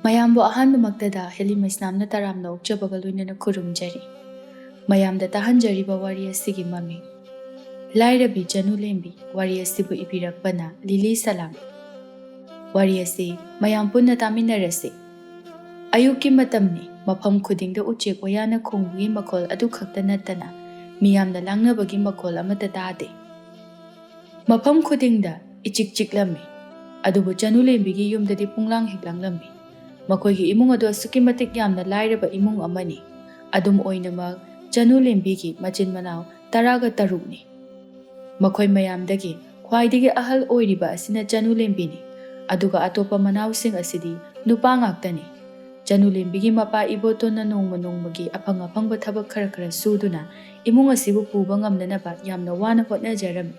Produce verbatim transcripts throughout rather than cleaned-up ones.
ꯃꯌꯥꯝꯕꯨ ꯑꯍꯥꯟꯕꯃꯛꯇꯗ ꯍꯦꯂꯤ ꯃꯩꯁꯅꯥꯝꯅ ꯇꯔꯥꯝꯅ ꯑꯣꯛꯆꯕꯒ ꯂꯣꯏꯅꯅ ꯈꯨꯔꯨꯝꯖꯔꯤ꯫ ꯃꯌꯥꯝꯗ ꯇꯥꯍꯟꯖꯔꯤꯕ ꯋꯥꯔꯤ ꯑꯁꯤꯒꯤ ꯃꯃꯤꯡ ꯂꯥꯏꯔꯕꯤ ꯆꯅꯨ ꯂꯦꯝꯕꯤ꯫ ꯋꯥꯔꯤ ꯑꯁꯤꯕꯨ ꯏꯕꯤꯔꯛꯄꯅ ꯂꯤꯂꯤ ꯁꯂꯥꯝ꯫ ꯋꯥꯔꯤ ꯑꯁꯤ ꯃꯌꯥꯝ ꯄꯨꯟꯅ ꯇꯥꯃꯤꯟꯅꯔꯁꯤ꯫ ꯑꯌꯨꯛꯀꯤ ꯃꯇꯝꯅꯤ꯫ ꯃꯐꯝ ꯈꯨꯗꯤꯡꯗ ꯎꯆꯦꯛ ꯋꯥꯌꯥꯅ ꯈꯣꯡꯕꯒꯤ ꯃꯈꯣꯜ ꯑꯗꯨ ꯈꯛꯇ ꯅꯠꯇꯅ ꯃꯤꯌꯥꯝꯅ ꯂꯥꯡꯅꯕꯒꯤ ꯃꯈꯣꯜ ꯑꯃꯠꯇ ꯇꯥꯗꯦ꯫ ꯃꯐꯝ ꯈꯨꯗꯤꯡꯗ ꯏꯆꯤꯛ ꯆꯤꯛꯂꯝꯃꯤ꯫ ꯑꯗꯨꯕꯨ ꯆꯅꯨ ꯂꯦꯝꯕꯤꯒꯤ ꯌꯨꯝꯗꯗꯤ ꯄꯨꯡꯂꯥꯡ ꯍꯦꯛ ꯂꯥꯡꯂꯝꯃꯤ꯫ ꯃꯈꯣꯏꯒꯤ ꯏꯃꯨꯡ ꯑꯗꯨ ꯑꯁꯨꯛꯀꯤ ꯃꯇꯤꯛ ꯌꯥꯝꯅ ꯂꯥꯏꯔꯕ ꯏꯃꯨꯡ ꯑꯃꯅꯤ꯫ ꯑꯗꯨꯝ ꯑꯣꯏꯅꯃꯛ, ꯆꯅꯨ ꯂꯦꯝꯕꯤꯒꯤ ꯃꯆꯤꯟ ꯃꯅꯥꯎ ꯇꯔꯥꯒ ꯇꯔꯨꯛꯅꯤ꯫ ꯃꯈꯣꯏ ꯃꯌꯥꯝꯗꯒꯤ ꯈ꯭ꯋꯥꯏꯗꯒꯤ ꯑꯍꯜ ꯑꯣꯏꯔꯤꯕ ꯑꯁꯤꯅ ꯆꯅꯨ ꯂꯦꯝꯕꯤꯅꯤ꯫ ꯑꯗꯨꯒ ꯑꯇꯣꯞꯄ ꯃꯅꯥꯎꯁꯤꯡ ꯑꯁꯤꯗꯤ ꯅꯨꯄꯥ ꯉꯥꯛꯇꯅꯤ꯫ ꯆꯅꯨ ꯂꯦꯝꯕꯤꯒꯤ ꯃꯄꯥ ꯏꯕꯣꯇꯣꯟꯅ ꯅꯣꯡꯃ ꯅꯣꯡꯃꯒꯤ ꯑꯐꯪ ꯑꯐꯪꯕ ꯊꯕꯛ ꯈꯔ ꯈꯔ ꯁꯨꯗꯨꯅ ꯏꯃꯨꯡ ꯑꯁꯤꯕꯨ ꯄꯨꯕ ꯉꯝꯅꯅꯕ ꯌꯥꯝꯅ ꯋꯥꯅ ꯍꯣꯠꯅꯖꯔꯝꯃꯤ꯫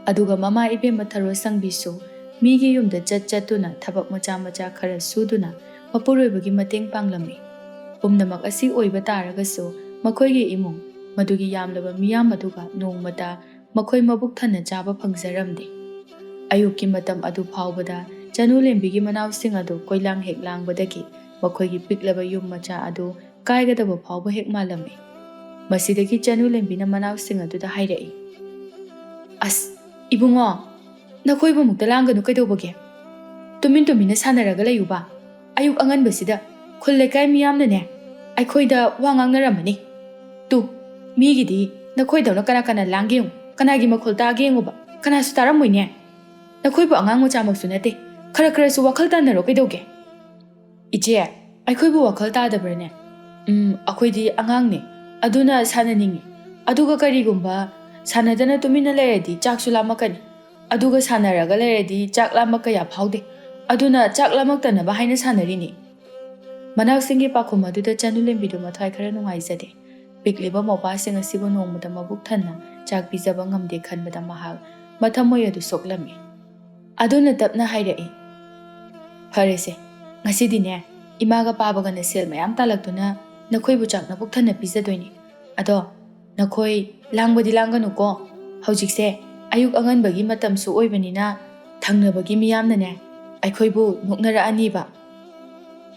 ꯑꯗꯨꯒ ꯃꯃꯥ ꯏꯕꯦꯝꯃ ꯊꯔꯣ ꯁꯪꯕꯤꯁꯨ ꯃꯤꯒꯤ ꯌꯨꯝꯗ ꯆꯠ ꯆꯠꯇꯨꯅ ꯊꯕꯛ ꯃꯆꯥ ꯃꯆꯥ ꯈꯔ ꯁꯨꯗꯨꯅ ꯃꯄꯨꯔꯣꯏꯕꯒꯤ ꯃꯇꯦꯡ ꯄꯥꯡꯂꯝꯃꯤ꯫ ꯄꯨꯝꯅꯃꯛ ꯑꯁꯤ ꯑꯣꯏꯕ ꯇꯥꯔꯒꯁꯨ, ꯃꯈꯣꯏꯒꯤ ꯏꯃꯨꯡ, ꯃꯗꯨꯒꯤ ꯌꯥꯝꯂꯕ ꯃꯤꯌꯥꯝ ꯑꯗꯨꯒ ꯅꯣꯡꯃꯇ ꯃꯈꯣꯏ ꯃꯕꯨꯛ ꯊꯟꯅ ꯆꯥꯕ ꯐꯪꯖꯔꯝꯗꯦ꯫ ꯑꯌꯨꯛꯀꯤ ꯃꯇꯝ ꯑꯗꯨ ꯐꯥꯎꯕꯗ ꯆꯅꯨ ꯂꯦꯝꯕꯤꯒꯤ ꯃꯅꯥꯎꯁꯤꯡ ꯑꯗꯨ ꯀꯣꯏꯂꯥꯡ ꯍꯦꯛ ꯂꯥꯡꯕꯗꯒꯤ ꯃꯈꯣꯏꯒꯤ ꯄꯤꯛꯂꯕ ꯌꯨꯝ ꯃꯆꯥ ꯑꯗꯨ ꯀꯥꯏꯒꯗꯕ ꯐꯥꯎꯕ ꯍꯦꯛ ꯃꯥꯜꯂꯝꯃꯤ꯫ ꯃꯁꯤꯗꯒꯤ ꯆꯅꯨ ꯂꯦꯝꯕꯤꯅ ꯃꯅꯥꯎꯁꯤꯡ ꯑꯗꯨꯗ ꯍꯥꯏꯔꯛꯏ, "ꯑꯁ, ꯏꯕꯨꯡꯉꯣ, ꯅꯈꯣꯏꯕꯨ ꯑꯃꯨꯛꯇ ꯂꯥꯡꯒꯅꯨ ꯀꯩꯗꯧꯕꯒꯦ? ꯇꯨꯃꯤꯟ ꯇꯨꯃꯤꯟꯅ ꯁꯥꯟꯅꯔꯒ ꯂꯩꯌꯨꯕ꯫ ꯑꯌꯨꯛ ꯑꯉꯟꯕꯁꯤꯗ ꯈꯨꯜ ꯂꯩꯀꯥꯏ ꯃꯤꯌꯥꯝꯅꯅꯦ, ꯑꯩꯈꯣꯏꯗ ꯋꯥ ꯉꯥꯡꯅꯔꯝꯃꯅꯤ꯫ ꯇꯨ, ꯃꯤꯒꯤꯗꯤ ꯅꯈꯣꯏꯗꯧꯅ ꯀꯅꯥ ꯀꯅꯥ ꯂꯥꯡꯒꯦ ꯌꯦꯡꯉꯨ, ꯀꯅꯥꯒꯤ ꯃꯈꯣꯜ ꯇꯥꯒꯦ ꯌꯦꯡꯉꯨꯕ, ꯀꯅꯥꯁꯨ ꯇꯥꯔꯝꯃꯣꯏꯅꯦ꯫ ꯅꯈꯣꯏꯕꯨ ꯑꯉꯥꯡ ꯃꯆꯥꯃꯛꯁꯨ ꯅꯠꯇꯦ, ꯈꯔ ꯈꯔꯁꯨ ꯋꯥꯈꯜ ꯇꯥꯟꯅꯔꯣ ꯀꯩꯗꯧꯒꯦ?" "ꯏꯆꯦ, ꯑꯩꯈꯣꯏꯕꯨ ꯋꯥꯈꯜ ꯇꯥꯗꯕ꯭ꯔꯅꯦ? ꯎꯝ, ꯑꯩꯈꯣꯏꯗꯤ ꯑꯉꯥꯡꯅꯦ, ꯑꯗꯨꯅ ꯁꯥꯟꯅꯅꯤꯡꯉꯤ꯫ ꯑꯗꯨꯒ ꯀꯔꯤꯒꯨꯝꯕ ꯁꯥꯟꯅꯗꯅ ꯇꯨꯃꯤꯟꯅ ꯂꯩꯔꯗꯤ ꯆꯥꯛꯁꯨ ꯂꯥꯝꯃꯛꯀꯅꯤ꯫ ꯑꯗꯨꯒ ꯁꯥꯟꯅꯔꯒ ꯂꯩꯔꯗꯤ ꯆꯥꯛ ꯂꯥꯝꯕ ꯀꯌꯥ ꯐꯥꯎꯗꯦ꯫ ꯑꯗꯨꯅ ꯆꯥꯛ ꯂꯥꯝꯃꯛꯇꯅꯕ ꯍꯥꯏꯅ ꯁꯥꯟꯅꯔꯤꯅꯤ꯫" ꯃꯅꯥꯎꯁꯤꯡꯒꯤ ꯄꯥꯎꯈꯨꯝ ꯑꯗꯨꯗ ꯆꯅꯨ ꯂꯦꯝꯕꯤꯗꯨ ꯃꯊ꯭ꯋꯥꯏ ꯈꯔ ꯅꯨꯡꯉꯥꯏꯖꯗꯦ꯫ ꯄꯤꯛꯂꯤꯕ ꯃꯧꯄꯥꯁꯤꯡ ꯑꯁꯤꯕꯨ ꯅꯣꯡꯃꯇ ꯃꯕꯨꯛ ꯊꯟꯅ ꯆꯥꯛ ꯄꯤꯖꯕ ꯉꯝꯗꯦ ꯈꯟꯕꯗ ꯃꯍꯥꯛ ꯃꯊꯃꯣꯏ ꯑꯗꯨ ꯁꯣꯛꯂꯝꯃꯤ꯫ ꯑꯗꯨꯅ ꯇꯞꯅ ꯍꯥꯏꯔꯛꯏ, "ꯐꯔꯦꯁꯦ, ꯉꯁꯤꯗꯤꯅꯦ, ꯏꯃꯥꯒ ꯄꯥꯕꯒꯅ ꯁꯦꯜ ꯃꯌꯥꯝ ꯇꯥꯜꯂꯛꯇꯨꯅ ꯅꯈꯣꯏꯕꯨ ꯆꯥꯛ ꯅꯕꯨꯛ ꯊꯟꯅ ꯄꯤꯖꯗꯣꯏꯅꯤ꯫ ꯑꯗꯣ ꯅꯈꯣꯏ ꯂꯥꯡꯕꯗꯤ ꯂꯥꯡꯒꯅꯨꯀꯣ꯫ ꯍꯧꯖꯤꯛꯁꯦ ꯑꯌꯨꯛ ꯑꯉꯟꯕꯒꯤ ꯃꯇꯝꯁꯨ ꯑꯣꯏꯕꯅꯤꯅ ꯊꯪꯅꯕꯒꯤ ꯃꯤꯌꯥꯝꯅꯅꯦ, ꯑꯩꯈꯣꯏꯕꯨ ꯅꯣꯛꯅꯔꯛꯑꯅꯤꯕ꯫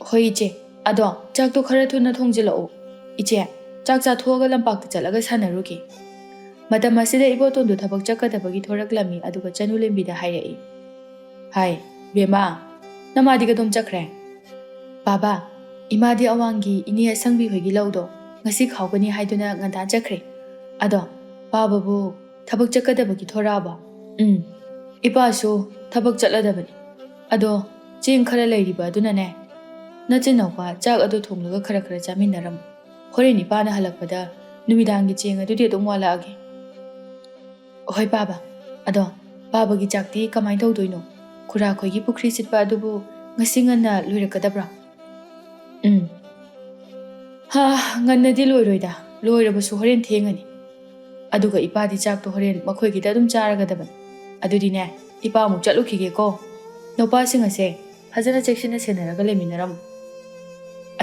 "ꯍꯣꯏ ꯏꯆꯦ, ꯑꯗꯣ ꯆꯥꯛꯇꯣ ꯈꯔ ꯊꯨꯅ ꯊꯣꯡꯖꯤꯜꯂꯛꯎ꯫ ꯏꯆꯦ, ꯆꯥꯛ ꯆꯥꯊꯣꯛꯑꯒ ꯂꯝꯄꯥꯛꯇ ꯆꯠꯂꯒ ꯁꯥꯟꯅꯔꯨꯒꯦ꯫" ꯃꯇꯝ ꯑꯁꯤꯗ ꯏꯕꯣꯇꯣꯟꯗꯨ ꯊꯕꯛ ꯆꯠꯀꯗꯕꯒꯤ ꯊꯣꯔꯛꯂꯝꯃꯤ, ꯑꯗꯨꯒ ꯆꯅꯨꯂꯦꯝꯕꯤꯗ ꯍꯥꯏꯔꯛꯏ, "ꯍꯥꯏ, ꯕꯦꯝꯃ, ꯅꯃꯥꯗꯤ ꯀꯗꯣꯝ ꯆꯠꯈ꯭ꯔꯦ?" "ꯕꯥꯕꯥ, ꯏꯃꯥꯗꯤ ꯑꯋꯥꯡꯒꯤ ꯏꯅꯦ ꯑꯁꯪꯕꯤ ꯍꯣꯏꯒꯤ ꯂꯧꯗꯣ ꯉꯁꯤ ꯈꯥꯎꯒꯅꯤ ꯍꯥꯏꯗꯨꯅ ꯉꯟꯇꯥ ꯆꯠꯈ꯭ꯔꯦ꯫ ꯑꯗꯣ ꯄꯥꯕꯕꯨ ꯊꯕꯛ ꯆꯠꯀꯗꯕꯒꯤ ꯊꯣꯔꯛꯑꯕꯣ?" "ꯎꯝ, ꯏꯄꯥꯁꯨ ꯊꯕꯛ ꯆꯠꯂꯗꯕꯅꯤ꯫ ꯑꯗꯣ ꯆꯦꯡ ꯈꯔ ꯂꯩꯔꯤꯕ ꯑꯗꯨꯅꯅꯦ, ꯅꯆꯤꯟꯅꯥꯎꯄꯥ ꯆꯥꯛ ꯑꯗꯨ ꯊꯣꯡꯂꯒ ꯈꯔ ꯈꯔ ꯆꯥꯃꯤꯟꯅꯔꯝꯃꯨ꯫ ꯍꯣꯔꯦꯟ ꯏꯄꯥꯅ ꯍꯜꯂꯛꯄꯗ ꯅꯨꯃꯤꯗꯥꯡꯒꯤ ꯆꯦꯡ ꯑꯗꯨꯗꯤ ꯑꯗꯨꯝ ꯋꯥꯠꯂꯛꯑꯒꯦ꯫" "ꯍꯣꯏ ꯄꯥꯕ, ꯑꯗꯣ ꯄꯥꯕꯒꯤ ꯆꯥꯛꯇꯤ ꯀꯃꯥꯏꯅ ꯇꯧꯗꯣꯏꯅꯣ? ꯈꯨꯔꯥꯈꯣꯏꯒꯤ ꯄꯨꯈ꯭ꯔꯤ ꯁꯤꯠꯄ ꯑꯗꯨꯕꯨ ꯉꯁꯤ ꯉꯟꯅ ꯂꯣꯏꯔꯛꯀꯗꯕ꯭ꯔꯥ?" "ꯎꯝ꯫ ꯍꯥ, ꯉꯟꯅꯗꯤ ꯂꯣꯏꯔꯣꯏꯗ, ꯂꯣꯏꯔꯕꯁꯨ ꯍꯣꯔꯦꯟ ꯊꯦꯡꯉꯅꯤ꯫ ꯑꯗꯨꯒ ꯏꯄꯥꯗꯤ ꯆꯥꯛꯇꯣ ꯍꯣꯔꯦꯟ ꯃꯈꯣꯏꯒꯤꯗ ꯑꯗꯨꯝ ꯆꯥꯔꯒꯗꯕꯅꯤ꯫ ꯑꯗꯨꯗꯤꯅꯦ, ꯏꯄꯥ ꯑꯃꯨꯛ ꯆꯠꯂꯨꯈꯤꯒꯦꯀꯣ꯫ ꯅꯨꯄꯥꯁꯤꯡ ꯑꯁꯦ ꯐꯖꯅ ꯆꯦꯛꯁꯤꯟꯅ ꯁꯦꯟꯅꯔꯒ ꯂꯩꯃꯤꯟꯅꯔꯝꯃꯨ꯫"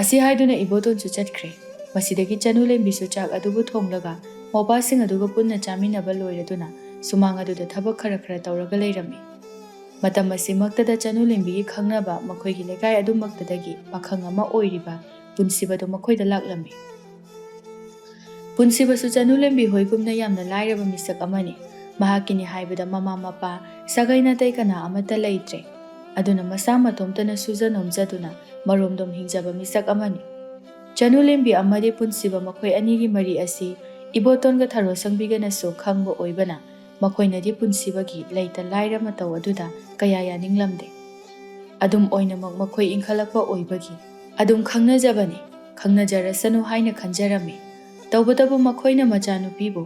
ꯑꯁꯤ ꯍꯥꯏꯗꯨꯅ ꯏꯕꯣꯇꯣꯟꯁꯨ ꯆꯠꯈ꯭ꯔꯦ꯫ ꯃꯁꯤꯗꯒꯤ ꯆꯅꯨꯂꯦꯝꯕꯤꯁꯨ ꯆꯥꯛ ꯑꯗꯨꯕꯨ ꯊꯣꯡꯂꯒ ꯃꯧꯄꯥꯁꯤꯡ ꯑꯗꯨꯒ ꯄꯨꯟꯅ ꯆꯥꯃꯤꯟꯅꯕ ꯂꯣꯏꯔꯗꯨꯅ ꯁꯨꯃꯥꯡ ꯑꯗꯨꯗ ꯊꯕꯛ ꯈꯔ ꯈꯔ ꯇꯧꯔꯒ ꯂꯩꯔꯝꯃꯤ꯫ ꯃꯇꯝ ꯑꯁꯤꯃꯛꯇꯗ ꯆꯅꯨꯂꯦꯝꯕꯤꯒꯤ ꯈꯪꯅꯕ ꯃꯈꯣꯏꯒꯤ ꯂꯩꯀꯥꯏ ꯑꯗꯨꯃꯛꯇꯗꯒꯤ ꯄꯥꯈꯪ ꯑꯃ ꯑꯣꯏꯔꯤꯕ ꯄꯨꯟꯁꯤꯕꯗꯨ ꯃꯈꯣꯏꯗ ꯂꯥꯛꯂꯝꯃꯤ꯫ ꯄꯨꯟꯁꯤꯕꯁꯨ ꯆꯅꯨꯂꯦꯝꯕꯤ ꯍꯣꯏꯒꯨꯝꯅ ꯌꯥꯝꯅ ꯂꯥꯏꯔꯕ ꯃꯤꯁꯛ ꯑꯃꯅꯤ꯫ ꯃꯍꯥꯛꯀꯤꯅꯤ ꯍꯥꯏꯕꯗ ꯃꯃꯥ ꯃꯄꯥ, ꯁꯥꯒꯩ ꯅꯥꯇꯩ ꯀꯅꯥ ꯑꯃꯠꯇ ꯂꯩꯇ꯭ꯔꯦ꯫ ꯑꯗꯨꯅ ꯃꯁꯥ ꯃꯇꯣꯝꯇꯅ ꯁꯨꯖ ꯅꯣꯝꯖꯗꯨꯅ ꯃꯔꯣꯝꯗꯣꯝ ꯍꯤꯡꯖꯕ ꯃꯤꯁꯛ ꯑꯃꯅꯤ꯫ ꯆꯅꯨꯂꯦꯝꯕꯤ ꯑꯃꯗꯤ ꯄꯨꯟꯁꯤꯕ ꯃꯈꯣꯏ ꯑꯅꯤꯒꯤ ꯃꯔꯤ ꯑꯁꯤ ꯏꯕꯣꯇꯣꯟꯒ ꯊꯔꯣꯁꯪꯕꯤꯒꯅꯁꯨ ꯈꯪꯕ ꯑꯣꯏꯕꯅ ꯃꯈꯣꯏꯅꯗꯤ ꯄꯨꯟꯁꯤꯕꯒꯤ ꯂꯩꯇ ꯂꯥꯏꯔ ꯃꯇꯧ ꯑꯗꯨꯗ ꯀꯌꯥ ꯌꯥꯅꯤꯡꯂꯝꯗꯦ꯫ ꯑꯗꯨꯝ ꯑꯣꯏꯅꯃꯛ ꯃꯈꯣꯏ ꯏꯟꯈꯠꯂꯛꯄ ꯑꯣꯏꯕꯒꯤ ꯑꯗꯨꯝ ꯈꯪꯅꯖꯕꯅꯤ꯫ ꯈꯪꯅꯖꯔꯁꯅꯨ ꯍꯥꯏꯅ ꯈꯟꯖꯔꯝꯃꯤ꯫ ꯇꯧꯕꯇꯕꯨ ꯃꯈꯣꯏꯅ ꯃꯆꯥꯅꯨꯄꯤꯕꯨ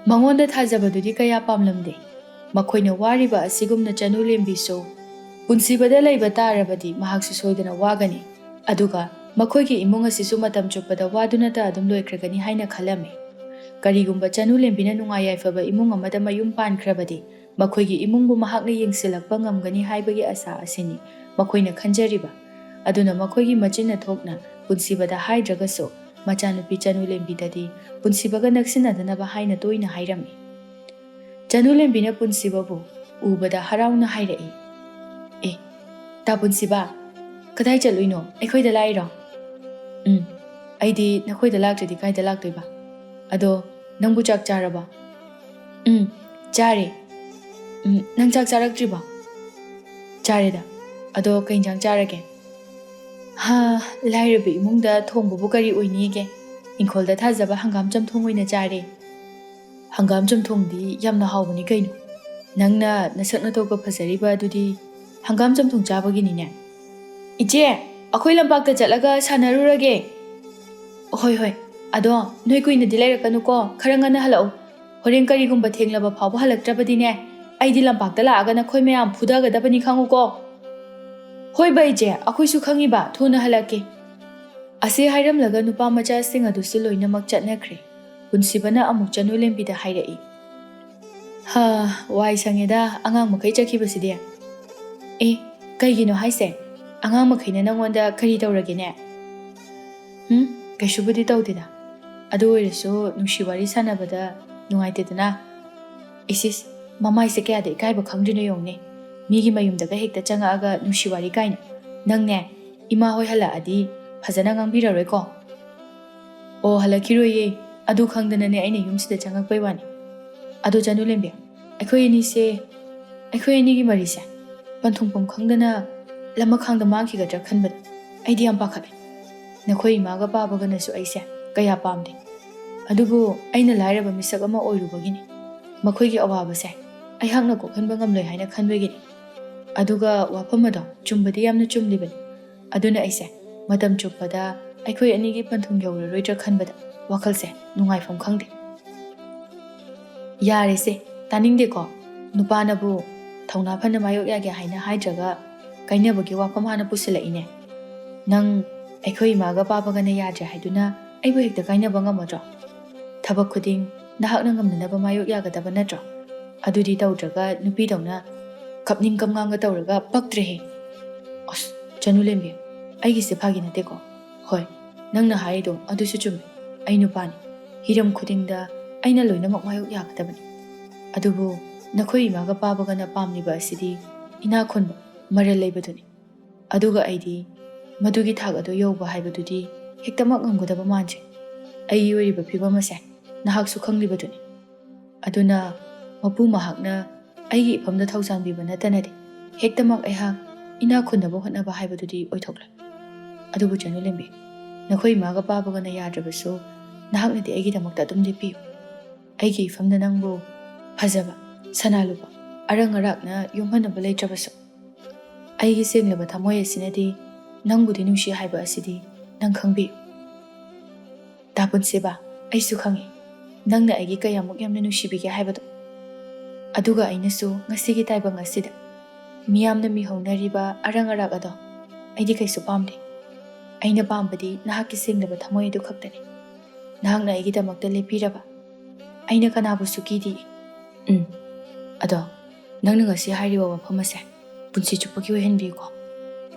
ꯃꯉꯣꯟꯗ ꯊꯥꯖꯕꯗꯨꯗꯤ ꯀꯌꯥ ꯄꯥꯝꯂꯝꯗꯦ꯫ ꯃꯈꯣꯏꯅ ꯋꯥꯔꯤꯕ ꯑꯁꯤꯒꯨꯝꯅ ꯆꯅꯨꯂꯦꯝꯕꯤꯁꯨ ꯄꯨꯟꯁꯤꯕꯗ ꯂꯩꯕ ꯇꯥꯔꯕꯗꯤ ꯃꯍꯥꯛꯁꯨ ꯁꯣꯏꯗꯅ ꯋꯥꯒꯅꯤ꯫ ꯑꯗꯨꯒ ꯃꯈꯣꯏꯒꯤ ꯏꯃꯨꯡ ꯑꯁꯤꯁꯨ ꯃꯇꯝ ꯆꯨꯞꯄꯗ ꯋꯥꯗꯨꯅꯇ ꯑꯗꯨꯝ ꯂꯣꯏꯈ꯭ꯔꯒꯅꯤ ꯍꯥꯏꯅ ꯈꯜꯂꯝꯃꯤ꯫ ꯀꯔꯤꯒꯨꯝꯕ ꯆꯅꯨꯂꯦꯝꯕꯤꯅ ꯅꯨꯡꯉꯥꯏ ꯌꯥꯏꯐꯕ ꯏꯃꯨꯡ ꯑꯃꯗ ꯃꯌꯨꯝ ꯄꯥꯟꯈ꯭ꯔꯕꯗꯤ ꯃꯈꯣꯏꯒꯤ ꯏꯃꯨꯡꯕꯨ ꯃꯍꯥꯛꯅ ꯌꯦꯡꯁꯤꯜꯂꯛꯄ ꯉꯝꯒꯅꯤ ꯍꯥꯏꯕꯒꯤ ꯑꯁꯥ ꯑꯁꯤꯅꯤ ꯃꯈꯣꯏꯅ ꯈꯟꯖꯔꯤꯕ꯫ ꯑꯗꯨꯅ ꯃꯈꯣꯏꯒꯤ ꯃꯆꯤꯟꯅ ꯊꯣꯛꯅ ꯄꯨꯟꯁꯤꯕꯗ ꯍꯥꯏꯗ꯭ꯔꯒꯁꯨ ꯃꯆꯥꯅꯨꯄꯤ ꯆꯅꯨꯂꯦꯝꯕꯤꯗꯗꯤ ꯄꯨꯟꯁꯤꯕꯒ ꯅꯛꯁꯤꯟꯅꯗꯅꯕ ꯍꯥꯏꯅ ꯇꯣꯏꯅ ꯍꯥꯏꯔꯝꯃꯤ꯫ ꯆꯅꯨꯂꯦꯝꯕꯤꯅ ꯄꯨꯟꯁꯤꯕꯕꯨ ꯎꯕꯗ ꯍꯔꯥꯎꯅ ꯍꯥꯏꯔꯛꯏ, "ꯑꯦ, ꯇꯥ ꯄꯨꯟꯁꯤꯕ, ꯀꯗꯥꯏ ꯆꯠꯂꯨꯏꯅꯣ? ꯑꯩꯈꯣꯏꯗ ꯂꯥꯛꯏꯔꯣ? ꯎꯝ, ꯑꯩꯗꯤ ꯅꯈꯣꯏꯗ ꯂꯥꯛꯇ꯭ꯔꯗꯤ ꯀꯥꯏꯗ ꯂꯥꯛꯇꯣꯏꯕ? ꯑꯗꯣ ꯅꯪꯕꯨ ꯆꯥꯛ ꯆꯥꯔꯕ? ꯎꯝ, ꯆꯥꯔꯦ꯫ ꯎꯝ, ꯅꯪ ꯆꯥꯛ ꯆꯥꯔꯛꯇ꯭ꯔꯤꯕꯣ? ꯆꯥꯔꯦꯗ꯫ ꯑꯗꯣ ꯀꯩ ꯏꯟꯖꯥꯡ ꯆꯥꯔꯒꯦ? ꯍꯥ, ꯂꯥꯏꯔꯕ ꯏꯃꯨꯡꯗ ꯊꯣꯡꯕꯕꯨ ꯀꯔꯤ ꯑꯣꯏꯅꯤꯒꯦ? ꯏꯪꯈꯣꯜꯗ ꯊꯥꯖꯕ ꯍꯪꯒꯥꯝ ꯆꯝꯊꯣꯡ ꯑꯣꯏꯅ ꯆꯥꯔꯦ꯫ ꯍꯪꯒꯥꯝ ꯆꯝꯊꯣꯡꯗꯤ ꯌꯥꯝꯅ ꯍꯥꯎꯕꯅꯤ ꯀꯩꯅꯣ꯫ ꯅꯪꯅ ꯅꯁꯛ ꯅꯇꯧꯒ ꯐꯖꯔꯤꯕ ꯑꯗꯨꯗꯤ ꯍꯪꯒꯥꯝ ꯆꯝꯊꯣꯡ ꯆꯥꯕꯒꯤꯅꯤꯅꯦ꯫ ꯏꯆꯦ, ꯑꯩꯈꯣꯏ ꯂꯝꯄꯥꯛꯇ ꯆꯠꯂꯒ ꯁꯥꯟꯅꯔꯨꯔꯒꯦ꯫ ꯍꯣꯏ, ꯍꯣꯏ꯫ ꯑꯗꯣ ꯅꯣꯏ ꯀꯨꯏꯅꯗꯤ ꯂꯩꯔꯛꯀꯅꯨꯀꯣ, ꯈꯔ ꯉꯟꯅ ꯍꯜꯂꯛꯎ꯫ ꯍꯣꯔꯦꯟ ꯀꯔꯤꯒꯨꯝꯕ ꯊꯦꯡꯂꯕ ꯐꯥꯎꯕ ꯍꯜꯂꯛꯇ꯭ꯔꯕꯗꯤꯅꯦ, ꯑꯩꯗꯤ ꯂꯝꯄꯥꯛꯇ ꯂꯥꯛꯑꯒ ꯅꯈꯣꯏ ꯃꯌꯥꯝ ꯐꯨꯗꯒꯗꯕꯅꯤ, ꯈꯪꯉꯨꯀꯣ꯫ ꯍꯣꯏ ꯕꯥ ꯏꯆꯦ, ꯑꯩꯈꯣꯏꯁꯨ ꯈꯪꯉꯤꯕ, ꯊꯨꯅ ꯍꯜꯂꯛꯀꯦ꯫ ꯑꯁꯤ ꯍꯥꯏꯔꯝꯂꯒ ꯅꯨꯄꯥ ꯃꯆꯥꯁꯤꯡ ꯑꯗꯨꯁꯨ ꯂꯣꯏꯅꯃꯛ ꯆꯠꯅꯈ꯭ꯔꯦ꯫ ꯄꯨꯟꯁꯤꯕꯅ ꯑꯃꯨꯛ ꯆꯅꯨꯂꯦꯝꯕꯤꯗ ꯍꯥꯏꯔꯛꯏ, ꯍꯥ, ꯋꯥꯏ ꯁꯪꯉꯦꯗ ꯑꯉꯥꯡ ꯃꯈꯩ ꯆꯠꯈꯤꯕꯁꯤꯗꯤ꯫ ꯑꯦ, ꯀꯩꯒꯤꯅꯣ ꯍꯥꯏꯁꯦ? ꯑꯉꯥꯡ ꯃꯈꯩꯅ ꯅꯪꯉꯣꯟꯗ ꯀꯔꯤ ꯇꯧꯔꯒꯦꯅꯦ? ꯎꯝ, ꯀꯩꯁꯨꯕꯨꯗꯤ ꯇꯧꯗꯦꯗ꯫ ꯑꯗꯨ ꯑꯣꯏꯔꯁꯨ ꯅꯨꯡꯁꯤ ꯋꯥꯔꯤ ꯁꯥꯟꯅꯕꯗ ꯅꯨꯡꯉꯥꯏꯇꯦꯗꯅ꯫ ꯏꯁ ꯏꯁ, ꯃꯃꯥꯏꯁꯦ ꯀꯌꯥꯗ ꯏꯀꯥꯏꯕ ꯈꯪꯗ꯭ꯔꯤꯅꯣ ꯌꯦꯡꯉꯨꯅꯦ꯫ ꯃꯤꯒꯤ ꯃꯌꯨꯝꯗꯒ ꯍꯦꯛꯇ ꯆꯪꯉꯛꯑꯒ ꯅꯨꯡꯁꯤ ꯋꯥꯔꯤ ꯀꯥꯏꯅ꯫ ꯅꯪꯅꯦ, ꯏꯃꯥ ꯍꯣꯏ ꯍꯜꯂꯛꯑꯗꯤ ꯐꯖꯅ ꯉꯥꯡꯕꯤꯔꯔꯣꯏꯀꯣ꯫ ꯑꯣ, ꯍꯜꯂꯛꯈꯤꯔꯣꯏꯌꯦ꯫ ꯑꯗꯨ ꯈꯪꯗꯅꯅꯦ ꯑꯩꯅ ꯌꯨꯝꯁꯤꯗ ꯆꯪꯉꯛꯄꯩ ꯋꯥꯅꯤ꯫ ꯑꯗꯣ ꯆꯅꯨꯂꯦꯝꯕꯤ, ꯑꯩꯈꯣꯏ ꯑꯅꯤꯁꯦ, ꯑꯩꯈꯣꯏ ꯑꯅꯤꯒꯤ ꯃꯔꯤꯁꯦ ꯄꯟꯊꯨꯡꯐꯝ ꯈꯪꯗꯅ ꯂꯃꯈꯥꯡꯗ ꯃꯥꯡꯈꯤꯒꯗ꯭ꯔꯥ ꯈꯟꯕꯗ ꯑꯩꯗꯤ ꯌꯥꯝ ꯄꯥꯈꯠꯂꯦ꯫ ꯅꯈꯣꯏ ꯏꯃꯥꯒ ꯄꯥꯕꯒꯅꯁꯨ ꯑꯩꯁꯦ ꯀꯌꯥ ꯄꯥꯝꯗꯦ꯫ ꯑꯗꯨꯕꯨ ꯑꯩꯅ ꯂꯥꯏꯔꯕ ꯃꯤꯁꯛ ꯑꯃ ꯑꯣꯏꯔꯨꯕꯒꯤꯅꯤ꯫ ꯃꯈꯣꯏꯒꯤ ꯑꯋꯥꯕꯁꯦ ꯑꯩꯍꯥꯛꯅ ꯀꯣꯛꯍꯟꯕ ꯉꯝꯂꯣꯏ ꯍꯥꯏꯅ ꯈꯟꯕꯒꯤꯅꯤ꯫ ꯑꯗꯨꯒ ꯋꯥꯐꯝ ꯑꯗꯣ ꯆꯨꯝꯕꯗꯤ ꯌꯥꯝꯅ ꯆꯨꯝꯂꯤꯕꯅꯤ꯫ ꯑꯗꯨꯅ ꯑꯩꯁꯦ ꯃꯇꯝ ꯆꯨꯞꯄꯗ ꯑꯩꯈꯣꯏ ꯑꯅꯤꯒꯤ ꯄꯟꯊꯨꯡ ꯌꯧꯔꯔꯣꯏꯗ꯭ꯔꯥ ꯈꯟꯕꯗ ꯋꯥꯈꯜꯁꯦ ꯅꯨꯡꯉꯥꯏꯐꯝ ꯈꯪꯗꯦ꯫ ꯌꯥꯔꯦꯁꯦ, ꯇꯥꯅꯤꯡꯗꯦꯀꯣ꯫ ꯅꯨꯄꯥꯅꯕꯨ ꯊꯧꯅꯥ ꯐꯅ ꯃꯥꯌꯣꯛ ꯌꯥꯒꯦ ꯍꯥꯏꯅ ꯍꯥꯏꯗ꯭ꯔꯒ ꯀꯥꯏꯅꯕꯒꯤ ꯋꯥꯐꯝ ꯍꯥꯟꯅ ꯄꯨꯁꯤꯜꯂꯛꯏꯅꯦ꯫ ꯅꯪ ꯑꯩꯈꯣꯏ ꯏꯃꯥꯒ ꯄꯥꯕꯒꯅ ꯌꯥꯗ꯭ꯔꯦ ꯍꯥꯏꯗꯨꯅ ꯑꯩꯕꯨ ꯍꯦꯛꯇ ꯀꯥꯏꯅꯕ ꯉꯝꯃꯗ꯭ꯔꯣ? ꯊꯕꯛ ꯈꯨꯗꯤꯡ ꯅꯍꯥꯛꯅ ꯉꯝꯅꯅꯕ ꯃꯥꯌꯣꯛ ꯌꯥꯒꯗꯕ ꯅꯠꯇ꯭ꯔꯣ? ꯑꯗꯨꯗꯤ ꯇꯧꯗ꯭ꯔꯒ ꯅꯨꯄꯤꯗꯧꯅ ꯀꯞꯅꯤꯡ ꯀꯞꯉꯥꯡꯒ ꯇꯧꯔꯒ ꯄꯛꯇ꯭ꯔꯦꯍꯦ꯫ ꯑꯁ, ꯆꯅꯨꯂꯦꯝꯕꯤ, ꯑꯩꯒꯤꯁꯦ ꯐꯥꯒꯤ ꯅꯠꯇꯦꯀꯣ꯫ ꯍꯣꯏ, ꯅꯪꯅ ꯍꯥꯏꯔꯤꯗꯣ ꯑꯗꯨꯁꯨ ꯆꯨꯝꯃꯤ꯫ ꯑꯩ ꯅꯨꯄꯥꯅꯤ꯫ ꯍꯤꯔꯝ ꯈꯨꯗꯤꯡꯗ ꯑꯩꯅ ꯂꯣꯏꯅꯃꯛ ꯃꯥꯌꯣꯛ ꯌꯥꯒꯗꯕꯅꯤ꯫ ꯑꯗꯨꯕꯨ ꯅꯈꯣꯏ ꯏꯃꯥꯒ ꯄꯥꯕꯒꯅ ꯄꯥꯝꯂꯤꯕ ꯑꯁꯤꯗꯤ ꯏꯅꯥꯛ ꯈꯨꯟꯕ, ꯃꯔꯜ ꯂꯩꯕꯗꯨꯅꯤ꯫ ꯑꯗꯨꯒ ꯑꯩꯗꯤ ꯃꯗꯨꯒꯤ ꯊꯥꯛ ꯑꯗꯨ ꯌꯧꯕ ꯍꯥꯏꯕꯗꯨꯗꯤ ꯍꯦꯛꯇꯃꯛ ꯉꯝꯒꯗꯕ ꯃꯥꯟꯗ꯭ꯔꯦ꯫ ꯑꯩꯒꯤ ꯑꯣꯏꯔꯤꯕ ꯐꯤꯕꯝ ꯑꯁꯦ ꯅꯍꯥꯛꯁꯨ ꯈꯪꯂꯤꯕꯗꯨꯅꯤ꯫ ꯑꯗꯨꯅ ꯃꯄꯨ ꯃꯍꯥꯛꯅ ꯑꯩꯒꯤ ꯏꯐꯝꯗ ꯊꯧꯖꯥꯟꯕꯤꯕ ꯅꯠꯇꯅꯗꯤ ꯍꯦꯛꯇꯃꯛ ꯑꯩꯍꯥꯛ ꯏꯅꯥꯛ ꯈꯨꯟꯅꯕ ꯍꯣꯠꯅꯕ ꯍꯥꯏꯕꯗꯨꯗꯤ ꯑꯣꯏꯊꯣꯛꯂꯣꯏ꯫ ꯑꯗꯨꯕꯨ ꯆꯅꯨꯂꯦꯝꯕꯤ, ꯅꯈꯣꯏ ꯏꯃꯥꯒ ꯄꯥꯕꯒꯅ ꯌꯥꯗ꯭ꯔꯕꯁꯨ ꯅꯍꯥꯛꯅꯗꯤ ꯑꯩꯒꯤꯗꯃꯛꯇ ꯑꯗꯨꯝ ꯂꯦꯞꯄꯤꯌꯨ꯫ ꯑꯩꯒꯤ ꯏꯐꯝꯗ ꯅꯪꯕꯨ ꯐꯖꯕ, ꯁꯅꯥ ꯂꯨꯄꯥ, ꯑꯔꯪ ꯑꯔꯥꯛꯅ ꯌꯣꯝꯍꯟꯅꯕ ꯂꯩꯇ꯭ꯔꯕꯁꯨ, ꯑꯩꯒꯤ ꯁꯦꯡꯂꯕ ꯊꯃꯣꯏ ꯑꯁꯤꯅꯗꯤ ꯅꯪꯕꯨꯗꯤ ꯅꯨꯡꯁꯤ ꯍꯥꯏꯕ ꯑꯁꯤꯗꯤ ꯅꯪ ꯈꯪꯕꯤꯌꯨ꯫ ꯗꯥ ꯄꯨꯟꯁꯤꯕ, ꯑꯩꯁꯨ ꯈꯪꯏ ꯅꯪꯅ ꯑꯩꯒꯤ ꯀꯌꯥꯃꯨꯛ ꯌꯥꯝꯅ ꯅꯨꯡꯁꯤꯕꯤꯒꯦ ꯍꯥꯏꯕꯗꯣ꯫ ꯑꯗꯨꯒ ꯑꯩꯅꯁꯨ ꯉꯁꯤꯒꯤ ꯇꯥꯏꯕꯪ ꯑꯁꯤꯗ ꯃꯤꯌꯥꯝꯅ ꯃꯤꯍꯧꯅꯔꯤꯕ ꯑꯔꯪ ꯑꯔꯥꯛ ꯑꯗꯣ ꯑꯩꯗꯤ ꯀꯩꯁꯨ ꯄꯥꯝꯗꯦ꯫ ꯑꯩꯅ ꯄꯥꯝꯕꯗꯤ ꯅꯍꯥꯛꯀꯤ ꯁꯦꯡꯂꯕ ꯊꯃꯣꯏ ꯑꯗꯨ ꯈꯛꯇꯅꯤ꯫ ꯅꯍꯥꯛꯅ ꯑꯩꯒꯤꯗꯃꯛꯇ ꯂꯦꯞꯄꯤꯔꯕ ꯑꯩꯅ ꯀꯅꯥꯕꯨꯁꯨ ꯀꯤꯗꯦ꯫ ꯎꯝ, ꯑꯗꯣ ꯅꯪꯅ ꯉꯁꯤ ꯍꯥꯏꯔꯤꯕ ꯋꯥꯐꯝ ꯑꯁꯦ ꯄꯨꯟꯁꯤ ꯆꯨꯞꯄꯒꯤ ꯑꯣꯏꯍꯟꯕꯤꯌꯨꯀꯣ꯫